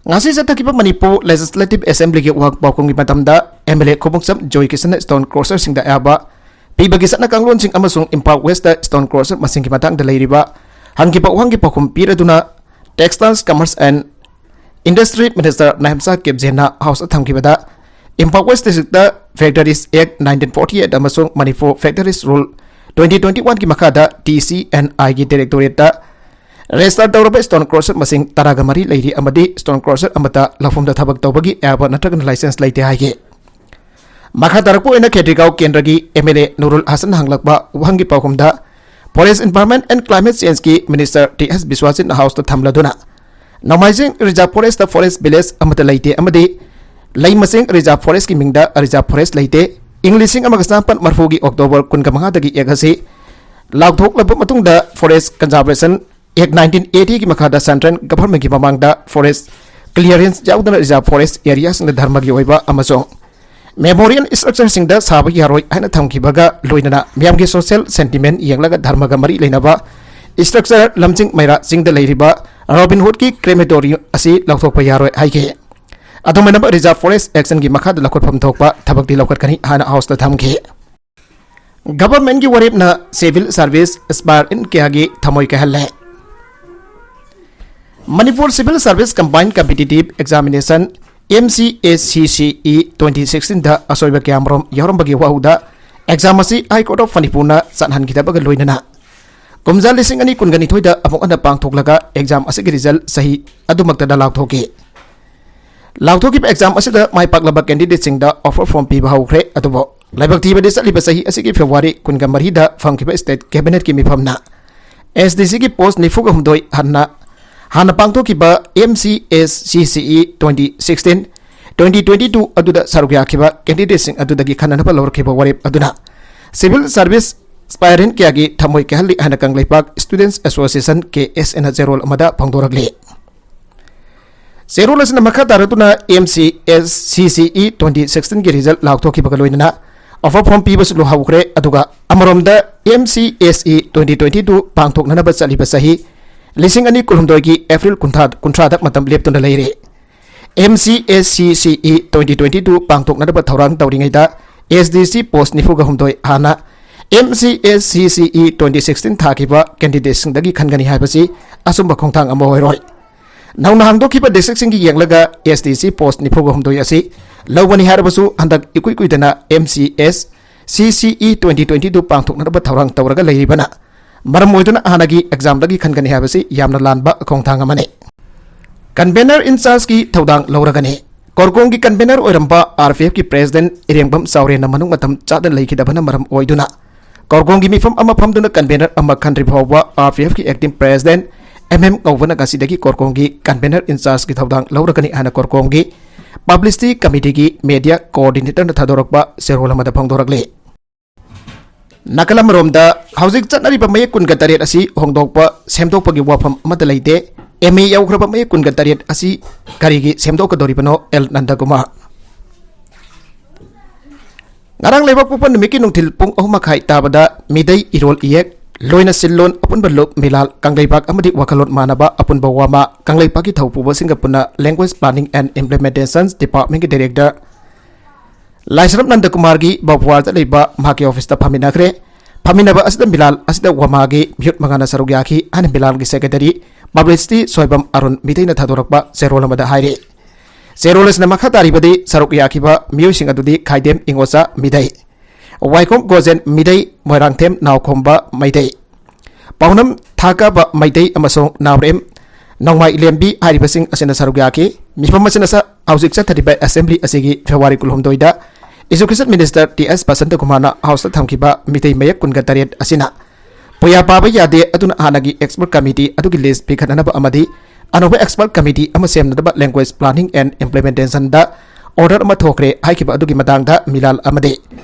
ꯉꯁꯤ ꯆꯠꯊꯈꯤꯕ ꯃꯅꯤꯄꯨꯔ Legislative Assemblyꯒꯤ ꯋꯥꯍꯪ ꯄꯥꯎꯈꯨꯝꯒꯤ ꯃꯇꯝꯗ MLA ꯈꯨꯃꯨꯛꯆꯝ ꯖꯣꯏꯀꯤꯁꯟꯅ stone crusherꯁꯤꯡꯗ ꯑꯌꯥꯕ ꯄꯤꯕꯒꯤ ꯆꯠꯅ ꯀꯥꯡꯂꯣꯟꯁꯤꯡ ꯑꯃꯁꯨꯡ ꯏꯝꯐꯥꯜ Westꯇ stone crusher ꯃꯁꯤꯡꯒꯤ ꯃꯇꯥꯡꯗ ꯂꯩꯔꯤꯕ ꯍꯪꯈꯤꯕ ꯋꯥꯍꯪꯒꯤ ꯄꯥꯎꯈꯨꯝ ꯄꯤꯔꯗꯨꯅ Textiles, Commerce and Industry Minister ꯅꯥꯏꯝꯆꯥ ꯀꯤꯞꯖꯦꯟꯅ Houseꯇ ꯊꯝꯈꯤꯕꯗ, Imphal West Districtꯇ Factories Act nineteen forty eight ꯑꯃꯁꯨꯡ Manipur Factories Rule twenty twenty oneꯒꯤ ꯃꯈꯥꯗ TCNIꯒꯤ Directorateꯇ register ꯇꯧꯔꯕ stone crusher ꯃꯁꯤꯡ ꯇꯔꯥꯒ ꯃꯔꯤ ꯂꯩꯔꯤ ꯑꯃꯗꯤ stone crusher ꯑꯃꯠꯇ ꯂꯧꯐꯝꯗ ꯊꯕꯛ ꯇꯧꯕꯒꯤ ꯑꯌꯥꯕ ꯅꯠꯇ꯭ꯔꯒꯅ license ꯂꯩꯇꯦ ꯍꯥꯏꯈꯤ꯫ ꯃꯈꯥ ꯇꯥꯔꯛꯄ ꯑꯣꯏꯅ ꯈꯦꯇ꯭ꯔꯤꯒꯥꯎ ꯀꯦꯟꯗ꯭ꯔꯒꯤ MLA ꯅꯨꯔꯨꯜ ꯍꯁꯟꯅ ꯍꯪꯂꯛꯄ ꯋꯥꯍꯪꯒꯤ ꯄꯥꯎꯈꯨꯝꯗ, Forest, Environment and Climate Changeꯀꯤ Minister ꯇꯤ ꯑꯦꯁ ꯕꯤꯁ꯭ꯋꯥꯖꯤꯠꯅ Houseꯇ ꯊꯝꯂꯗꯨꯅ, ꯅꯣꯡꯃꯥꯏꯖꯤꯡ Reserve Forestꯇ forest village ꯑꯃꯠꯇ ꯂꯩꯇꯦ ꯑꯃꯗꯤ ꯂꯩꯃꯁꯤꯡ Reserve Forestꯀꯤ ꯃꯤꯡꯗ Reserve Forest ꯂꯩꯇꯦ꯫ ꯏꯪ ꯂꯤꯁꯤꯡ ꯑꯃꯒ ꯆꯥꯃꯥꯄꯟ ꯃꯔꯤꯐꯨꯒꯤ October ꯀꯨꯟꯒ ꯃꯉꯥꯗꯒꯤ Act ꯑꯁꯤ ꯂꯥꯎꯊꯣꯛꯂꯕ ꯃꯇꯨꯡꯗ Forest Conservation Act nineteen eightyꯒꯤ ꯃꯈꯥꯗ Central Governmentꯀꯤ ꯃꯃꯥꯡꯗ Forest Clearance ꯌꯥꯎꯗꯅ Reserve Forest Areaꯁꯤꯡꯗ ꯙꯔꯃꯒꯤ ꯑꯣꯏꯕ ꯑꯃꯁꯨꯡ Memorial Structureꯁꯤꯡꯗ ꯁꯥꯕ ꯌꯥꯔꯣꯏ ꯍꯥꯏꯅ ꯊꯝꯈꯤꯕꯒ ꯂꯣꯏꯅꯅ ꯃꯤꯌꯥꯝꯒꯤ social sentiment ꯌꯦꯡꯂꯒ ꯙꯔꯃꯒ ꯃꯔꯤ ꯂꯩꯅꯕ Structure ꯂꯝꯖꯤꯡ ꯃꯩꯔꯥ ꯆꯤꯡꯗ ꯂꯩꯔꯤꯕ Robin Hoodꯀꯤ Crematorium ꯑꯁꯤ ꯂꯧꯊꯣꯛꯄ ꯌꯥꯔꯣꯏ ꯍꯥꯏꯈꯤ꯫ ꯑꯗꯨꯃꯥꯏꯅ Reserve Forest Actionꯒꯤ ꯃꯈꯥꯗ ꯂꯧꯈꯠꯐꯝ ꯊꯣꯛꯄ ꯊꯕꯛꯇꯤ ꯂꯧꯈꯠꯀꯅꯤ ꯍꯥꯏꯅ Houseꯇ ꯊꯝꯈꯤ꯫ Governmentꯀꯤ ꯋꯥꯔꯦꯞꯅ civil service aspirant ꯀꯌꯥꯒꯤ ꯊꯃꯣꯏ ꯀꯥꯏꯍꯜꯂꯦ꯫ Manipur Civil Service Combined Competitive Examination, MCSCCE twenty sixteenꯗ ꯑꯁꯣꯏꯕ ꯀꯌꯥꯃꯔꯨꯝ ꯌꯥꯎꯔꯝꯕꯒꯤ ꯋꯥꯍꯧꯗ exam ꯑꯁꯤ High Court of Manipurꯅ ꯆꯠꯍꯟꯈꯤꯗꯕꯒ ꯂꯣꯏꯅꯅ ꯀꯨꯝꯖꯥ ꯂꯤꯁꯤꯡ ꯑꯅꯤ ꯀꯨꯟꯒ ꯅꯤꯊꯣꯏꯗ ꯑꯃꯨꯛ ꯍꯟꯅ ꯄꯥꯡꯊꯣꯛꯂꯒ exam ꯑꯁꯤꯒꯤ result ꯆꯍꯤ ꯑꯗꯨꯃꯛꯇꯗ ꯂꯥꯎꯊꯣꯛꯈꯤ꯫ ꯂꯥꯎꯊꯣꯛꯈꯤꯕ exam ꯑꯁꯤꯗ ꯃꯥꯏ ꯄꯥꯛꯂꯕ candidateꯁꯤꯡꯗ offer form ꯄꯤꯕ ꯍꯧꯈ꯭ꯔꯦ꯫ ꯑꯗꯨꯕꯨ ꯂꯥꯏꯕꯛ ꯊꯤꯕꯗꯤ ꯆꯠꯂꯤꯕ ꯆꯍꯤ ꯑꯁꯤꯒꯤ February ꯀꯨꯟꯒ ꯃꯔꯤꯗ ꯐꯪꯈꯤꯕ state cabinetꯀꯤ ꯃꯤꯐꯝꯅ SDCꯒꯤ post ꯅꯤꯐꯨꯒ ꯍꯨꯝꯗꯣꯏ ꯍꯟꯅ ꯍꯥꯟꯅ ꯄꯥꯡꯊꯣꯛꯈꯤꯕ MCSCCE twenty sixteen twenty twenty two ꯑꯗꯨꯗ ꯁꯔꯨꯛ ꯌꯥꯈꯤꯕ candidateꯁꯤꯡ ꯑꯗꯨꯗꯒꯤ ꯈꯟꯅꯅꯕ ꯂꯧꯔꯛꯈꯤꯕ ꯋꯥꯔꯦꯞ ꯑꯗꯨꯅ civil service aspirant ꯀꯌꯥꯒꯤ ꯊꯃꯣꯏ ꯀꯥꯏꯍꯜꯂꯤ ꯍꯥꯏꯅ ꯀꯪꯂꯩꯄꯥꯛ Students Association, KSAꯅ ꯆꯦꯔꯣꯜ ꯑꯃꯗ ꯐꯣꯡꯗꯣꯔꯛꯂꯤ꯫ ꯆꯦꯔꯣꯜ ꯑꯁꯤꯅ ꯃꯈꯥ ꯇꯥꯔꯛꯇꯨꯅ MCSCCE twenty sixteenꯒꯤ result ꯂꯥꯎꯊꯣꯛꯈꯤꯕꯒ ꯂꯣꯏꯅꯅ offer form ꯄꯤꯕꯁꯨ ꯍꯧꯈ꯭ꯔꯦ꯫ ꯑꯗꯨꯒ ꯑꯃꯔꯣꯝꯗ MCSE twenty twenty two ꯄꯥꯡꯊꯣꯛꯅꯅꯕ ꯆꯠꯂꯤꯕ ꯆꯍꯤ ꯂꯤꯁꯤꯡ ꯑꯅꯤ ꯀꯨꯟꯍꯨꯝꯗꯣꯏꯒꯤ April ꯀꯨꯟꯊ꯭ꯔꯥ, ꯀꯨꯟꯊ꯭ꯔꯥꯗ ꯃꯇꯝ ꯂꯦꯞꯇꯨꯅ ꯂꯩꯔꯦ꯫ MCSCCE twenty twenty two ꯄꯥꯡꯊꯣꯛꯅꯅꯕ ꯊꯧꯔꯥꯡ ꯇꯧꯔꯤꯉꯩꯗ SDC post ꯅꯤꯐꯨꯒ ꯍꯨꯝꯗꯣꯏ ꯍꯥꯟꯅ MCSCCE twenty sixteen ꯊꯥꯈꯤꯕ candidateꯁꯤꯡꯗꯒꯤ ꯈꯟꯒꯅꯤ ꯍꯥꯏꯕꯁꯤ ꯑꯆꯨꯝꯕ ꯈꯣꯡꯊꯥꯡ ꯑꯃ ꯑꯣꯏꯔꯣꯏ꯫ ꯅꯧꯅ ꯍꯥꯡꯗꯣꯛꯈꯤꯕ districtꯁꯤꯡꯒꯤ ꯌꯦꯡꯂꯒ SDC post ꯅꯤꯐꯨꯒ ꯍꯨꯝꯗꯣꯏ ꯑꯁꯤ ꯂꯧꯒꯅꯤ ꯍꯥꯏꯔꯕꯁꯨ ꯍꯟꯗꯛ ꯏꯀꯨꯏ ꯀꯨꯏꯗꯅ MCSCCE twenty twenty two ꯄꯥꯡꯊꯣꯛꯅꯅꯕ ꯊꯧꯔꯥꯡ ꯇꯧꯔꯒ ꯂꯩꯔꯤꯕꯅ ꯃꯔꯝ ꯑꯣꯏꯗꯨꯅ ꯍꯥꯟꯅꯒꯤ examꯗꯒꯤ ꯈꯟꯒꯅꯤ ꯍꯥꯏꯕꯁꯤ ꯌꯥꯝꯅ ꯂꯥꯟꯕ ꯈꯣꯡꯊꯥꯡ ꯑꯃꯅꯤ꯫ Convener in chargeꯀꯤ ꯊꯧꯗꯥꯡ ꯂꯧꯔꯒꯅꯤ꯫ ꯀꯣꯔꯀꯣꯡꯒꯤ convener ꯑꯣꯏꯔꯝꯕ RPFꯀꯤ president ꯏꯔꯦꯡꯕꯝ ꯆꯥꯎꯔꯦꯟꯅ ꯃꯅꯨꯡ ꯃꯇꯝ ꯆꯥꯗꯅ ꯂꯩꯈꯤꯗꯕꯅ ꯃꯔꯝ ꯑꯣꯏꯗꯨꯅ ꯀꯣꯔꯀꯣꯡꯒꯤ ꯃꯤꯐꯝ ꯑꯃ ꯐꯝꯗꯨꯅ convener ꯑꯃ ꯈꯟꯗ꯭ꯔꯤ ꯐꯥꯎꯕ RPFꯀꯤ acting president MM ꯉꯧꯕꯅ ꯉꯁꯤꯗꯒꯤ ꯀꯣꯔꯀꯣꯡꯒꯤ convener in chargeꯀꯤ ꯊꯧꯗꯥꯡ ꯂꯧꯔꯒꯅꯤ ꯍꯥꯏꯅ ꯀꯣꯔꯀꯣꯡꯒꯤ Publicity Committeeꯒꯤ Media Coordinatorꯅ ꯊꯥꯗꯣꯔꯛꯄ ꯆꯦꯔꯣꯜ ꯑꯃꯗ ꯐꯣꯡꯗꯣꯔꯛꯂꯤ꯫ ꯅꯥꯀꯜ ꯑꯃꯔꯣꯝꯗ, ꯍꯧꯖꯤꯛ ꯆꯠꯅꯔꯤꯕ ꯃꯌꯦꯛ ꯀꯨꯟꯒ ꯇꯔꯦꯠ ꯑꯁꯤ ꯍꯣꯡꯗꯣꯛꯄ, ꯁꯦꯝꯗꯣꯛꯄꯒꯤ ꯋꯥꯐꯝ ꯑꯃꯠꯇ ꯂꯩꯇꯦ꯫ ꯑꯦꯝ ꯑꯦ ꯌꯧꯈ꯭ꯔꯕ ꯃꯌꯦꯛ ꯀꯨꯟꯒ ꯇꯔꯦꯠ ꯑꯁꯤ ꯀꯔꯤꯒꯤ ꯁꯦꯝꯗꯣꯛꯀꯗꯧꯔꯤꯕꯅꯣ, ꯑꯦꯜ ꯅꯟꯗꯀꯨꯃꯥꯔ? ꯉꯔꯥꯡ ꯂꯩꯕꯥꯛꯄꯣꯛꯄ ꯅꯨꯃꯤꯠꯀꯤ ꯅꯨꯡꯊꯤꯜ ꯄꯨꯡ ꯑꯍꯨꯝ ꯃꯈꯥꯏ ꯇꯥꯕꯗ ꯃꯤꯇꯩ ꯏꯔꯣꯜ ꯏꯌꯦꯛ, ꯂꯣꯏꯅ ꯁꯤꯜꯂꯣꯟ, ꯑꯄꯨꯟꯕ ꯂꯨꯞ, ꯃꯤꯂꯥꯜ, ꯀꯪꯂꯩꯄꯥꯛ ꯑꯃꯗꯤ ꯋꯥꯈꯜꯂꯣꯟ ꯃꯥꯟꯅꯕ ꯑꯄꯨꯟꯕ ꯋꯥꯃꯥ, ꯀꯪꯂꯩꯄꯥꯛꯀꯤ ꯊꯧꯄꯨꯕꯁꯤꯡꯒ ꯄꯨꯟꯅ Language Planning and Implementation Departmentꯀꯤ Director ꯂꯥꯏꯁ꯭ꯔꯝ ꯅꯟꯗꯀꯨꯃꯥꯔꯒꯤ ꯕꯥꯕꯨꯋꯥꯔꯗ ꯂꯩꯕ ꯃꯍꯥꯛꯀꯤ ꯑꯣꯐꯤꯁꯇ ꯐꯝꯃꯤꯟꯅꯈ꯭ꯔꯦ꯫ ꯐꯝꯃꯤꯟꯅꯕ ꯑꯁꯤꯗ ꯃꯤꯂꯥꯜ ꯑꯁꯤꯗ ꯋꯥꯃꯥꯒꯤ ꯃꯤꯍꯨꯠ ꯃꯉꯥꯅ ꯁꯔꯨꯛ ꯌꯥꯈꯤ ꯍꯥꯏꯅ ꯃꯤꯂꯥꯜꯒꯤ Secretary Publicity ꯁꯣꯏꯕꯝ ꯑꯔꯨꯟ ꯃꯤꯇꯩꯅ ꯊꯥꯗꯣꯔꯛꯄ ꯆꯦꯔꯣꯜ ꯑꯃꯗ ꯍꯥꯏꯔꯤ꯫ ꯆꯦꯔꯣꯜ ꯑꯁꯤꯅ ꯃꯈꯥ ꯇꯥꯔꯤꯕꯗꯤ, ꯁꯔꯨꯛ ꯌꯥꯈꯤꯕ ꯃꯤꯑꯣꯏꯁꯤꯡ ꯑꯗꯨꯗꯤ ꯈꯥꯏꯗꯦꯝ ꯏꯉꯣꯆꯥ ꯃꯤꯇꯩ, ꯋꯥꯏꯈꯣꯝ ꯒꯣꯖꯦꯟ ꯃꯤꯇꯩ, ꯃꯣꯏꯔꯥꯡꯊꯦꯝ ꯅꯥꯎꯈꯣꯝꯕ ꯃꯩꯇꯩ, ꯄꯥꯎꯅꯝ ꯊꯥꯀꯥꯕ ꯃꯩꯇꯩ ꯑꯃꯁꯨꯡ ꯅꯥꯎꯔꯦꯝ ꯅꯣꯡꯃꯥꯏ ꯂꯦꯝꯕꯤ ꯍꯥꯏꯔꯤꯕꯁꯤꯡ ꯑꯁꯤꯅ ꯁꯔꯨꯛ ꯌꯥꯈꯤ꯫ ꯃꯤꯐꯝ ꯑꯁꯤꯅ ꯁ-, ꯍꯧꯖꯤꯛ ꯆꯠꯊꯔꯤꯕ Assembly ꯑꯁꯤꯒꯤ February ꯀꯨꯟꯍꯨꯝꯗꯣꯏꯗ Education Minister ꯇꯤ ꯑꯦꯁ ꯕꯁꯟꯇꯀꯨꯃꯥꯔꯅ Houseꯇ ꯊꯝꯈꯤꯕ ꯃꯤꯇꯩ ꯃꯌꯦꯛ ꯀꯨꯟꯒ ꯇꯔꯦꯠ ꯑꯁꯤꯅ ꯄꯨꯌꯥ ꯄꯥꯕ ꯌꯥꯗꯦ, ꯑꯗꯨꯅ ꯍꯥꯟꯅꯒꯤ Expert Committee ꯑꯗꯨꯒꯤ list ꯄꯤꯈꯠꯅꯅꯕ ꯑꯃꯗꯤ ꯑꯅꯧꯕ Expert Committee ꯑꯃ ꯁꯦꯝꯅꯅꯕ Language Planning and Implementationꯗ order ꯑꯃ ꯊꯣꯛꯈ꯭ꯔꯦ ꯍꯥꯏꯈꯤꯕ ꯑꯗꯨꯒꯤ ꯃꯇꯥꯡꯗ ꯃꯤꯂꯥꯜ ꯑꯃꯗꯤ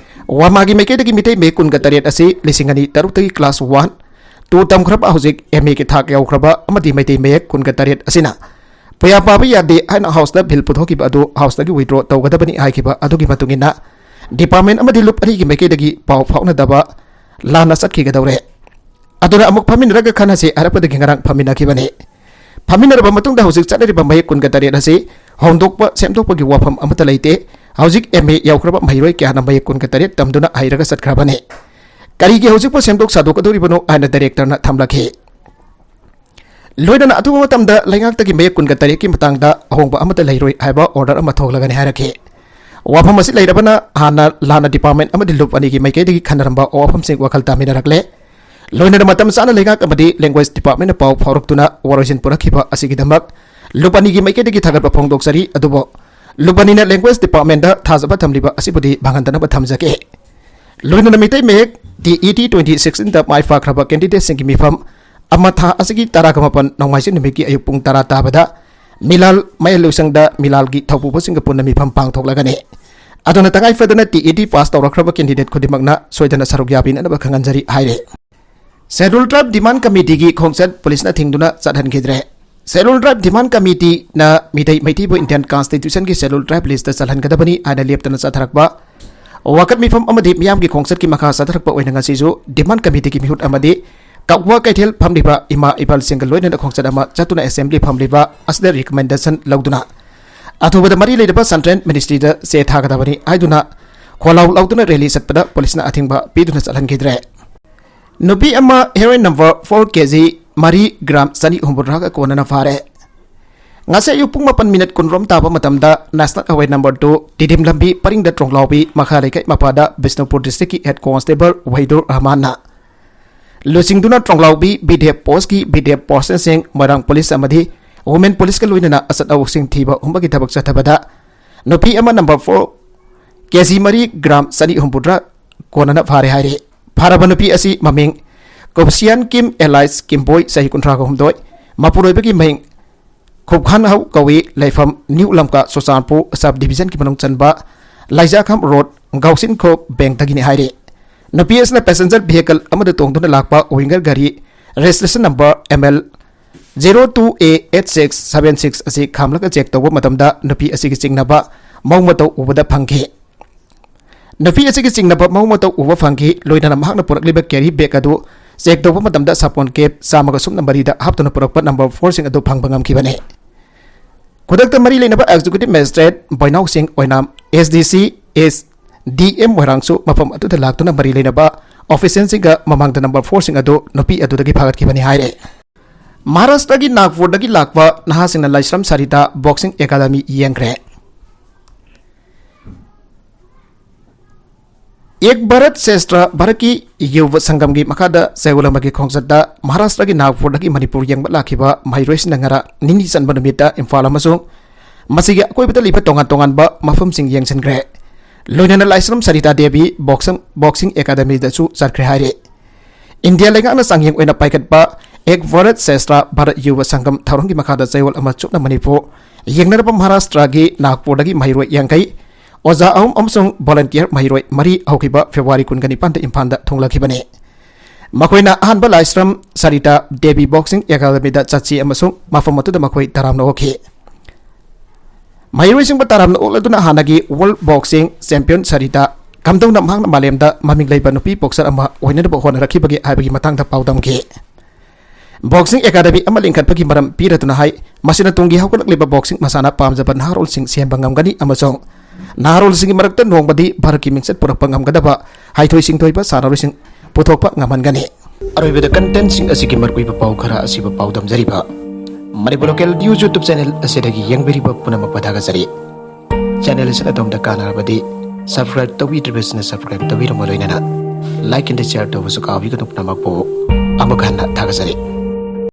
ꯋꯥꯃꯥꯒꯤ ꯃꯥꯏꯀꯩꯗꯒꯤ ꯃꯤꯇꯩ ꯃꯌꯦꯛ ꯀꯨꯟꯒ ꯇꯔꯦꯠ ꯑꯁꯤ ꯂꯤꯁꯤꯡ ꯑꯅꯤ ꯇꯔꯨꯛꯇꯒꯤ class one, two ꯇꯝꯈ꯭ꯔꯕ, ꯍꯧꯖꯤꯛ ꯑꯦꯝ ꯑꯦꯒꯤ ꯊꯥꯛ ꯌꯧꯈ꯭ꯔꯕ ꯑꯃꯗꯤ ꯃꯩꯇꯩ ꯃꯌꯦꯛ ꯀꯨꯟꯒ ꯇꯔꯦꯠ ꯑꯁꯤꯅ ꯄꯨꯌꯥ ꯄꯥꯕ ꯌꯥꯗꯦ ꯍꯥꯏꯅ Houseꯇ bill ꯄꯨꯊꯣꯛꯈꯤꯕ ꯑꯗꯨ Houseꯇꯒꯤ withdraw ꯇꯧꯒꯗꯕꯅꯤ ꯍꯥꯏꯈꯤꯕ ꯑꯗꯨꯒꯤ ꯃꯇꯨꯡ ꯏꯟꯅ department ꯑꯃꯗꯤ ꯂꯨꯞ ꯑꯅꯤꯒꯤ ꯃꯥꯏꯀꯩꯗꯒꯤ ꯄꯥꯎ ꯐꯥꯎꯅꯗꯕ ꯂꯥꯟꯅ ꯆꯠꯈꯤꯒꯗꯧꯔꯦ꯫ ꯑꯗꯨꯅ ꯑꯃꯨꯛ ꯐꯝꯃꯤꯟꯅꯔꯒ ꯈꯟꯅꯁꯤ ꯍꯥꯏꯔꯛꯄꯗꯒꯤ ꯉꯔꯥꯡ ꯐꯝꯃꯤꯟꯅꯈꯤꯕꯅꯤ꯫ ꯐꯝꯃꯤꯟꯅꯔꯕ ꯃꯇꯨꯡꯗ ꯍꯧꯖꯤꯛ ꯆꯠꯅꯔꯤꯕ ꯃꯌꯦꯛ ꯀꯨꯟꯒ ꯇꯔꯦꯠ ꯑꯁꯤ ꯍꯣꯡꯗꯣꯛꯄ, ꯁꯦꯝꯗꯣꯛꯄꯒꯤ ꯋꯥꯐꯝ ꯑꯃꯠꯇ ꯂꯩꯇꯦ꯫ ꯍꯧꯖꯤꯛ ꯑꯦꯝ ꯑꯦ ꯌꯧꯈ꯭ꯔꯕ ꯃꯍꯩꯔꯣꯏ ꯀꯌꯥꯅ ꯃꯌꯦꯛ ꯀꯨꯟꯒ ꯇꯔꯦꯠ ꯇꯝꯗꯨꯅ ꯍꯩꯔꯒ ꯆꯠꯈ꯭ꯔꯕꯅꯤ꯫ ꯀꯔꯤꯒꯤ ꯍꯧꯖꯤꯛꯄꯨ ꯁꯦꯝꯗꯣꯛ ꯁꯥꯗꯣꯛꯀꯗꯧꯔꯤꯕꯅꯣ ꯍꯥꯏꯅ directorꯅ ꯊꯝꯂꯛꯈꯤ꯫ ꯂꯣꯏꯅꯅ ꯑꯊꯨꯕ ꯃꯇꯝꯗ ꯂꯩꯉꯥꯛꯇꯒꯤ ꯃꯌꯦꯛ ꯀꯨꯟꯒ ꯇꯔꯦꯠꯀꯤ ꯃꯇꯥꯡꯗ ꯑꯍꯣꯡꯕ ꯑꯃꯠꯇ ꯂꯩꯔꯣꯏ ꯍꯥꯏꯕ order ꯑꯃ ꯊꯣꯛꯂꯒꯅꯤ ꯍꯥꯏꯔꯛꯈꯤ꯫ ꯋꯥꯐꯝ ꯑꯁꯤ ꯂꯩꯔꯕꯅ ꯍꯥꯟꯅ ꯂꯥꯟꯅ department ꯑꯃꯗꯤ ꯂꯨꯞ ꯑꯅꯤꯒꯤ ꯃꯥꯏꯀꯩꯗꯒꯤ ꯈꯟꯅꯔꯝꯕ ꯋꯥꯐꯝꯁꯤꯡ ꯋꯥꯈꯜ ꯇꯥꯃꯤꯟꯅꯔꯛꯂꯦ꯫ ꯂꯣꯏꯅꯅ ꯃꯇꯝ ꯆꯥꯅ ꯂꯩꯉꯥꯛ ꯑꯃꯗꯤ Language Departmentꯅ ꯄꯥꯎ ꯐꯥꯎꯔꯛꯇꯨꯅ ꯋꯥꯔꯣꯏꯁꯤꯟ ꯄꯨꯔꯛꯈꯤꯕ ꯑꯁꯤꯒꯤꯗꯃꯛ ꯂꯨꯞ ꯑꯅꯤꯒꯤ ꯃꯥꯏꯀꯩꯗꯒꯤ ꯊꯥꯒꯠꯄ ꯐꯣꯡꯗꯣꯛꯆꯔꯤ꯫ ꯑꯗꯨꯕꯨ ꯂꯨꯞ ꯑꯅꯤꯅ Language Departmentꯗ ꯊꯥꯖꯕ ꯊꯝꯂꯤꯕ ꯑꯁꯤꯕꯨꯗꯤ ꯃꯥꯡꯍꯟꯗꯅꯕ ꯊꯝꯖꯒꯦ꯫ ꯂꯣꯏꯅꯅ ꯃꯩꯇꯩ ꯃꯌꯦꯛ ꯇꯤ ꯏ ꯇꯤ twenty sixteenꯗ ꯃꯥꯏ ꯄꯥꯛꯈ꯭ꯔꯕ candidateꯁꯤꯡꯒꯤ ꯃꯤꯐꯝ ꯑꯃ ꯊꯥ ꯑꯁꯤꯒꯤ ꯇꯔꯥꯒ ꯃꯥꯄꯟ ꯅꯣꯡꯃꯥꯏꯖꯤꯡ ꯅꯨꯃꯤꯠꯀꯤ ꯑꯌꯨꯛ ꯄꯨꯡ ꯇꯔꯥ ꯇꯥꯕꯗ ꯃꯤꯂꯥꯜ ꯃꯌꯥꯏ ꯂꯣꯏꯁꯪꯗ ꯃꯤꯂꯥꯜꯒꯤ ꯊꯧꯄꯨꯕꯁꯤꯡꯒ ꯄꯨꯟꯅ ꯃꯤꯐꯝ ꯄꯥꯡꯊꯣꯛꯂꯒꯅꯤ꯫ ꯑꯗꯨꯅ ꯇꯉꯥꯏ ꯐꯗꯅ ꯇꯤꯏꯗꯤ ꯄꯥꯁ ꯇꯧꯔꯛꯈ꯭ꯔꯕ ꯀꯦꯟꯗꯤꯗꯦꯠ ꯈꯨꯗꯤꯡꯃꯛꯅ ꯁꯣꯏꯗꯅ ꯁꯔꯨꯛ ꯌꯥꯕꯤꯅꯅꯕ ꯈꯪꯍꯟꯖꯔꯤ ꯍꯥꯏꯔꯦ꯫ ꯁꯦꯗꯨꯜ ꯇ꯭ꯔꯥꯏꯕ ꯗꯤꯃꯥꯟ ꯀꯃꯤꯇꯤꯒꯤ ꯈꯣꯡꯆꯠ ꯄꯨꯂꯤꯁꯅ ꯊꯤꯡꯗꯨꯅ ꯆꯠꯍꯟꯈꯤꯗ꯭ꯔꯦ꯫ ꯁꯦꯗꯨꯜ ꯇ꯭ꯔꯥꯏꯕ ꯗꯤꯃꯥꯟ ꯀꯃꯤꯇꯤꯅ ꯃꯤꯇꯩ ꯃꯩꯇꯩꯕꯨ ꯏꯟꯗꯤꯌꯟ ꯀꯟꯁꯇꯤꯇ꯭ꯌꯨꯁꯟꯒꯤ ꯁꯦꯗꯨꯜ ꯇ꯭ꯔꯥꯏꯕ ꯂꯤꯁꯇ ꯆꯜꯍꯟꯒꯗꯕꯅꯤ ꯍꯥꯏꯅ ꯂꯦꯞꯇꯅ ꯆꯠꯊꯔꯛꯄ ꯋꯥꯀꯠ ꯃꯤꯐꯝ ꯑꯃꯗꯤ ꯃꯤꯌꯥꯝꯒꯤ ꯈꯣꯡꯆꯠꯀꯤ ꯃꯈꯥ ꯆꯠꯊꯔꯛꯄ ꯑꯣꯏꯅ ꯉꯁꯤꯁꯨ ꯗꯤꯃꯥꯟ ꯀꯃꯤꯇꯤꯒꯤ ꯃꯤꯍꯨꯠ ꯑꯃꯗꯤ ꯀꯛꯋꯥ ꯀꯩꯊꯦꯜ ꯐꯝꯂꯤꯕ ꯏꯃꯥ ꯏꯄꯥꯜꯁꯤꯡꯒ ꯂꯣꯏꯅꯅ ꯈꯣꯡꯆꯠ ꯑꯃ ꯆꯠꯇꯨꯅ ꯑꯦꯁꯦꯝꯕ꯭ꯂꯤ ꯐꯝꯂꯤꯕ ꯑꯁꯤꯗ ꯔꯤꯀꯃꯦꯟꯗꯦꯁꯟ ꯂꯧꯗꯨꯅ ꯑꯊꯨꯕꯗ ꯃꯔꯤ ꯂꯩꯅꯕ ꯁꯦꯟꯇ꯭ꯔꯦꯜ ꯃꯤꯅꯤꯁꯇ꯭ꯔꯤꯗ ꯆꯦ ꯊꯥꯒꯗꯕꯅꯤ ꯍꯥꯏꯗꯨꯅ ꯈꯣꯜꯂꯥꯎ ꯂꯥꯎꯗꯨꯅ ꯔꯦꯂꯤ ꯆꯠꯄꯗ ꯄꯨꯂꯤꯁꯅ ꯑꯊꯤꯡꯕ ꯄꯤꯗꯨꯅ ꯆꯠꯍꯟꯈꯤꯗ꯭ꯔꯦ꯫ ꯅꯨꯄꯤ ꯑꯃ ꯍꯦꯔꯣꯏꯟ ꯅꯝꯕꯔ ꯐꯣꯔ ꯀꯦ ꯖꯤ ꯃꯔꯤ ꯒ꯭ꯔꯥꯝ ꯆꯅꯤ ꯍꯨꯝꯐꯨꯇꯔꯥꯒ ꯀꯣꯟꯅꯅ ꯐꯥꯔꯦ꯫ ꯉꯁꯤ ꯑꯌꯨꯛ ꯄꯨꯡ ꯃꯥꯄꯟ ꯃꯤꯅꯠ ꯀꯨꯟꯔꯣꯝ ꯇꯥꯕ ꯃꯇꯝꯗ national highway number two Tiddim ꯂꯝꯕꯤ ꯄꯔꯤꯡꯗ ꯇ꯭ꯔꯣꯡꯂꯥꯎꯕꯤ ꯃꯈꯥ ꯂꯩꯀꯥꯏ ꯃꯄꯥꯗ ꯕꯤꯁꯅꯨꯄꯨꯔ ꯗꯤꯁꯇ꯭ꯔꯤꯛꯀꯤ ꯍꯦꯗ ꯀꯣꯟꯁꯇꯦꯕꯜ ꯋꯥꯍꯤꯗꯨꯔ ꯔꯍꯃꯥꯟꯅ ꯂꯨꯆꯤꯡꯗꯨꯅ ꯇ꯭ꯔꯣꯡꯂꯥꯎꯕꯤ ꯕꯤꯗꯦꯞ ꯄꯣꯁꯀꯤ ꯕꯤꯗꯦꯞ ꯄꯣꯁꯇꯦꯟꯁꯤꯡ, ꯃꯣꯏꯔꯥꯡ ꯄꯨꯂꯤꯁ ꯑꯃꯗꯤ ꯋꯨꯃꯦꯟ ꯄꯨꯂꯤꯁꯀ ꯂꯣꯏꯅꯅ ꯑꯆꯠ ꯑꯋꯣꯛꯁꯤꯡ ꯊꯤꯕ ꯍꯨꯝꯕꯒꯤ ꯊꯕꯛ ꯆꯠꯊꯕꯗ ꯅꯨꯄꯤ ꯑꯃ ꯅꯝꯕꯔ ꯐꯣꯔ ꯀꯦ ꯖꯤ ꯃꯔꯤ ꯒ꯭ꯔꯥꯝ ꯆꯅꯤ ꯍꯨꯝꯐꯨꯇꯔꯥ ꯀꯣꯟꯅꯅ ꯐꯥꯔꯦ ꯍꯥꯏꯔꯤ꯫ ꯐꯥꯔꯕ ꯅꯨꯄꯤ ꯑꯁꯤ ꯃꯃꯤꯡ ꯀꯨꯞꯁꯤꯌꯥꯟ ꯀꯤꯝ ꯑꯦꯂꯥꯏꯁ ꯀꯤꯝꯕꯣꯏ, ꯆꯍꯤ ꯀꯨꯟꯊ꯭ꯔꯥꯒ ꯍꯨꯝꯗꯣꯏ, ꯃꯄꯨꯔꯣꯏꯕꯒꯤ ꯃꯤꯡ ꯈꯨꯞꯈꯥꯟ ꯍꯧ ꯀꯧꯏ, ꯂꯩꯐꯝ ꯅ꯭ꯌꯨ ꯂꯝꯀꯥ ꯆꯨꯔꯆꯥꯟꯄꯨꯔ ꯁꯕ ꯗꯤꯕꯤꯖꯟꯒꯤ ꯃꯅꯨꯡ ꯆꯟꯕ ꯂꯥꯏꯖꯥꯈꯥꯝ ꯔꯣꯗ ꯒꯥꯎꯁꯤꯟꯈꯣ ꯕꯦꯡꯗꯒꯤꯅꯤ ꯍꯥꯏꯔꯤ꯫ ꯅꯨꯄꯤ ꯑꯁꯤꯅ ꯄꯦꯁꯦꯟꯖꯔ ꯚꯤꯍꯤꯀꯜ ꯑꯃꯗ ꯇꯣꯡꯗꯨꯅ ꯂꯥꯛꯄ ꯋꯤꯡꯒꯔ ꯒꯥꯔꯤ registration number M L zero two A eight six seven six ꯑꯁꯤ ꯈꯥꯝꯂꯒ ꯆꯦꯛ ꯇꯧꯕ ꯃꯇꯝꯗ ꯅꯨꯄꯤ ꯑꯁꯤꯒꯤ ꯆꯤꯡꯅꯕ ꯃꯑꯣꯡ ꯃꯇꯧ ꯎꯕꯗ ꯐꯪꯈꯤ꯫ ꯅꯨꯄꯤ ꯑꯁꯤꯒꯤ ꯆꯤꯡꯅꯕ ꯃꯑꯣꯡ ꯃꯇꯧ ꯎꯕ ꯐꯪꯈꯤ꯫ ꯂꯣꯏꯅꯅ ꯃꯍꯥꯛꯅ ꯄꯨꯔꯛꯂꯤꯕ ꯀꯦꯔꯤ ꯕꯦꯒ ꯑꯗꯨ ꯆꯦꯛ ꯇꯧꯕ ꯃꯇꯝꯗ ꯁꯥꯄꯣꯟ ꯀꯦꯞ ꯆꯥꯝꯃꯒ ꯁꯨꯞꯅ ꯃꯔꯤꯗ ꯍꯥꯞꯇꯨꯅ ꯄꯨꯔꯛꯄ ꯅꯝꯕꯔ ꯐꯣꯔꯁꯤꯡ ꯑꯗꯨ ꯐꯪꯕ ꯉꯝꯈꯤꯕꯅꯤ꯫ ꯈꯨꯗꯛꯇ ꯃꯔꯤ ꯂꯩꯅꯕ ꯑꯦꯛꯖꯤꯀ꯭ꯌꯨꯇꯤꯚ ꯃꯦꯖꯤꯁꯇ꯭ꯔꯦꯠ ꯕꯣꯏꯅꯥꯎ ꯁꯤꯡ ꯑꯣꯏꯅꯥꯝ, ꯑꯦꯁ ꯗꯤ ꯁꯤ, ꯑꯦꯁ ꯗꯤ ꯑꯦꯝ ꯃꯣꯏꯔꯥꯡꯁꯨ ꯃꯐꯝ ꯑꯗꯨꯗ ꯂꯥꯛꯇꯨꯅ ꯃꯔꯤ ꯂꯩꯅꯕ ꯑꯣꯐꯤꯁꯤꯌꯦꯜꯁꯤꯡꯒ ꯃꯃꯥꯡꯗ ꯅꯝꯕꯔ ꯐꯣꯔꯁꯤꯡ ꯑꯗꯨ ꯅꯨꯄꯤ ꯑꯗꯨꯗꯒꯤ ꯐꯥꯒꯠꯈꯤꯕꯅꯤ ꯍꯥꯏꯔꯦ꯫ ꯃꯍꯥꯔꯥꯁꯇ꯭ꯔꯒꯤ ꯅꯥꯒꯄꯨꯔꯗꯒꯤ ꯂꯥꯛꯄ ꯅꯍꯥꯁꯤꯡꯅ ꯂꯥꯏꯁ꯭ꯔꯝ ꯁꯥꯔꯤꯇꯥ ꯕꯣꯛꯁꯤꯡ ꯑꯦꯀꯥꯗꯃꯤ ꯌꯦꯡꯈ꯭ꯔꯦ꯫ ꯑꯦꯛ ꯚꯥꯔꯠ ꯁ꯭ꯔꯦꯁꯊ ꯚꯥꯔꯠꯀꯤ ꯌꯨꯕ ꯁꯪꯒꯝꯒꯤ ꯃꯈꯥꯗ ꯆꯌꯣꯜ ꯑꯃꯒꯤ ꯈꯣꯡꯆꯠꯇ ꯃꯍꯥꯔꯥꯁꯇ꯭ꯔꯒꯤ ꯅꯥꯒꯄꯨꯔꯗꯒꯤ ꯃꯅꯤꯄꯨꯔ ꯌꯦꯡꯕ ꯂꯥꯛꯈꯤꯕ ꯃꯍꯩꯔꯣꯏꯁꯤꯡꯅ ꯉꯔꯥꯡ ꯅꯤꯅꯤ ꯆꯟꯕ ꯅꯨꯃꯤꯠꯇ ꯏꯝꯐꯥꯜ ꯑꯃꯁꯨꯡ ꯃꯁꯤꯒꯤ ꯑꯀꯣꯏꯕꯗ ꯂꯩꯕ ꯇꯣꯉꯥꯟ ꯇꯣꯉꯥꯟꯕ ꯃꯐꯝꯁꯤꯡ ꯌꯦꯡꯁꯤꯟꯈ꯭ꯔꯦ꯫ ꯂꯣꯏꯅꯅ ꯂꯥꯏꯁ꯭ꯔꯝ ꯁꯔꯤꯇꯥ ꯗꯦꯕꯤ ꯕꯣꯛꯁꯤꯡ, ꯕꯣꯛꯁꯤꯡ ꯑꯦꯀꯥꯗꯃꯤꯗꯁꯨ ꯆꯠꯈ꯭ꯔꯦ ꯍꯥꯏꯔꯤ꯫ ꯏꯟꯗꯤꯌꯥ ꯂꯩꯉꯥꯛꯅ ꯆꯥꯡꯌꯦꯡ ꯑꯣꯏꯅ ꯄꯥꯏꯈꯠꯄ ꯑꯦꯛ ꯚꯥꯔꯠ ꯁ꯭ꯔꯦꯁꯊ ꯚꯥꯔꯠ ꯌꯨꯕ ꯁꯪꯒꯝ ꯊꯧꯔꯝꯒꯤ ꯃꯈꯥꯗ ꯆꯌꯣꯜ ꯑꯃ ꯆꯨꯞꯅ ꯃꯅꯤꯄꯨꯔ ꯌꯦꯡꯅꯔꯕ ꯃꯍꯥꯔꯥꯁꯇ꯭ꯔꯒꯤ ꯅꯥꯒꯄꯨꯔꯗꯒꯤ ꯃꯍꯩꯔꯣꯏ ꯌꯥꯡꯈꯩ, ꯑꯣꯖꯥ ꯑꯍꯨꯝ ꯑꯃꯁꯨꯡ ꯚꯣꯂꯟꯇꯤꯌꯔ ꯃꯍꯩꯔꯣꯏ ꯃꯔꯤ ꯍꯧꯈꯤꯕ ꯐꯦꯕ꯭ꯔꯨꯋꯥꯔꯤ ꯀꯨꯟꯒ ꯅꯤꯄꯥꯟꯗ ꯏꯝꯐꯥꯜꯗ ꯊꯨꯡꯂꯈꯤꯕꯅꯤ꯫ ꯃꯈꯣꯏꯅ ꯑꯍꯥꯟꯕ ꯂꯥꯏꯁ꯭ꯔꯝ ꯁꯔꯤꯇꯥ ꯗꯦꯕꯤ ꯕꯣꯛꯁꯤꯡ ꯑꯦꯀꯥꯗꯃꯤꯗ ꯆꯠꯁꯤ ꯑꯃꯁꯨꯡ ꯃꯐꯝ ꯑꯗꯨꯗ ꯃꯈꯣꯏ ꯇꯔꯥꯝꯅ ꯑꯣꯛꯈꯤ꯫ ꯃꯍꯩꯔꯣꯏꯁꯤꯡꯕꯨ ꯇꯔꯥꯝꯅ ꯑꯣꯛꯂꯗꯨꯅ ꯍꯥꯟꯅꯒꯤ ꯋꯥꯔꯜꯗ ꯕꯣꯛꯁꯤꯡ ꯆꯦꯝꯄꯤꯌꯟ ꯁꯔꯤꯇꯥ ꯀꯝꯗꯧꯅ ꯃꯍꯥꯛꯅ ꯃꯥꯂꯦꯝꯗ ꯃꯃꯤꯡ ꯂꯩꯕ ꯅꯨꯄꯤ ꯕꯣꯛꯁꯔ ꯑꯃ ꯑꯣꯏꯅꯅꯕ ꯍꯣꯠꯅꯔꯛꯈꯤꯕꯒꯦ ꯍꯥꯏꯕꯒꯤ ꯃꯇꯥꯡꯗ ꯄꯥꯎꯗꯝꯈꯤ꯫ ꯕꯣꯛꯁꯤꯡ ꯑꯦꯀꯥꯗꯃꯤ ꯑꯃ ꯂꯤꯡꯈꯠꯄꯒꯤ ꯃꯔꯝ ꯄꯤꯔꯗꯨꯅ ꯍꯥꯏ, ꯃꯁꯤꯅ ꯇꯨꯡꯒꯤ ꯍꯧꯒꯠꯂꯛꯂꯤꯕ ꯕꯣꯛꯁꯤꯡ ꯃꯁꯥꯟꯅ ꯄꯥꯝꯖꯕ ꯅꯍꯥꯔꯣꯜꯁꯤꯡ ꯁꯦꯝꯕ ꯉꯝꯒꯅꯤ ꯑꯃꯁꯨꯡ ꯅꯍꯥꯔꯣꯜꯁꯤꯡꯒꯤ ꯃꯔꯛꯇ ꯅꯣꯡꯃꯗꯤ ꯚꯥꯔꯠꯀꯤ ꯃꯤꯡꯆꯠ ꯄꯨꯔꯛꯄ ꯉꯝꯒꯗꯕ ꯍꯩꯊꯣꯏ ꯁꯤꯡꯊꯣꯏꯕ ꯁꯥꯟꯅꯔꯣꯏꯁꯤꯡ ꯄꯨꯊꯣꯛꯄ ꯉꯝꯍꯟꯒꯅꯤ꯫ ꯑꯔꯣꯏꯕꯗ ꯀꯟꯇꯦꯟꯁꯤꯡ ꯑꯁꯤꯒꯤ ꯃꯔꯨꯑꯣꯏꯕ ꯄꯥꯎ ꯈꯔ ꯑꯁꯤꯕꯨ ꯄꯥꯎꯗꯝꯖꯔꯤꯕ Manipur local news YouTube channel ꯑꯁꯤꯗꯒꯤ ꯌꯦꯡꯕꯤꯔꯤꯕ ꯄꯨꯝꯅꯃꯛꯄꯨ ꯊꯥꯒꯠꯆꯔꯤ꯫ ꯆꯦꯅꯦꯜ ꯑꯁꯤꯅ ꯑꯗꯣꯝꯗ ꯀꯥꯟꯅꯔꯕꯗꯤ ꯁꯕꯁꯀ꯭ꯔꯥꯏꯕ ꯇꯧꯕꯤꯗ꯭ꯔꯤꯕꯁꯤꯡꯅ ꯁꯕꯁꯀ꯭ꯔꯥꯏꯕ ꯇꯧꯕꯤꯔꯝꯕ ꯂꯣꯏꯅꯅ ꯂꯥꯏꯛ ꯑꯦꯟ ꯁꯤꯌꯔ ꯇꯧꯕꯁꯨ ꯀꯥꯎꯕꯤꯒꯅꯨ꯫ ꯄꯨꯝꯅꯃꯛꯄꯨ ꯑꯃꯨꯛ ꯍꯟꯅ ꯊꯥꯒꯠꯆꯔꯤ꯫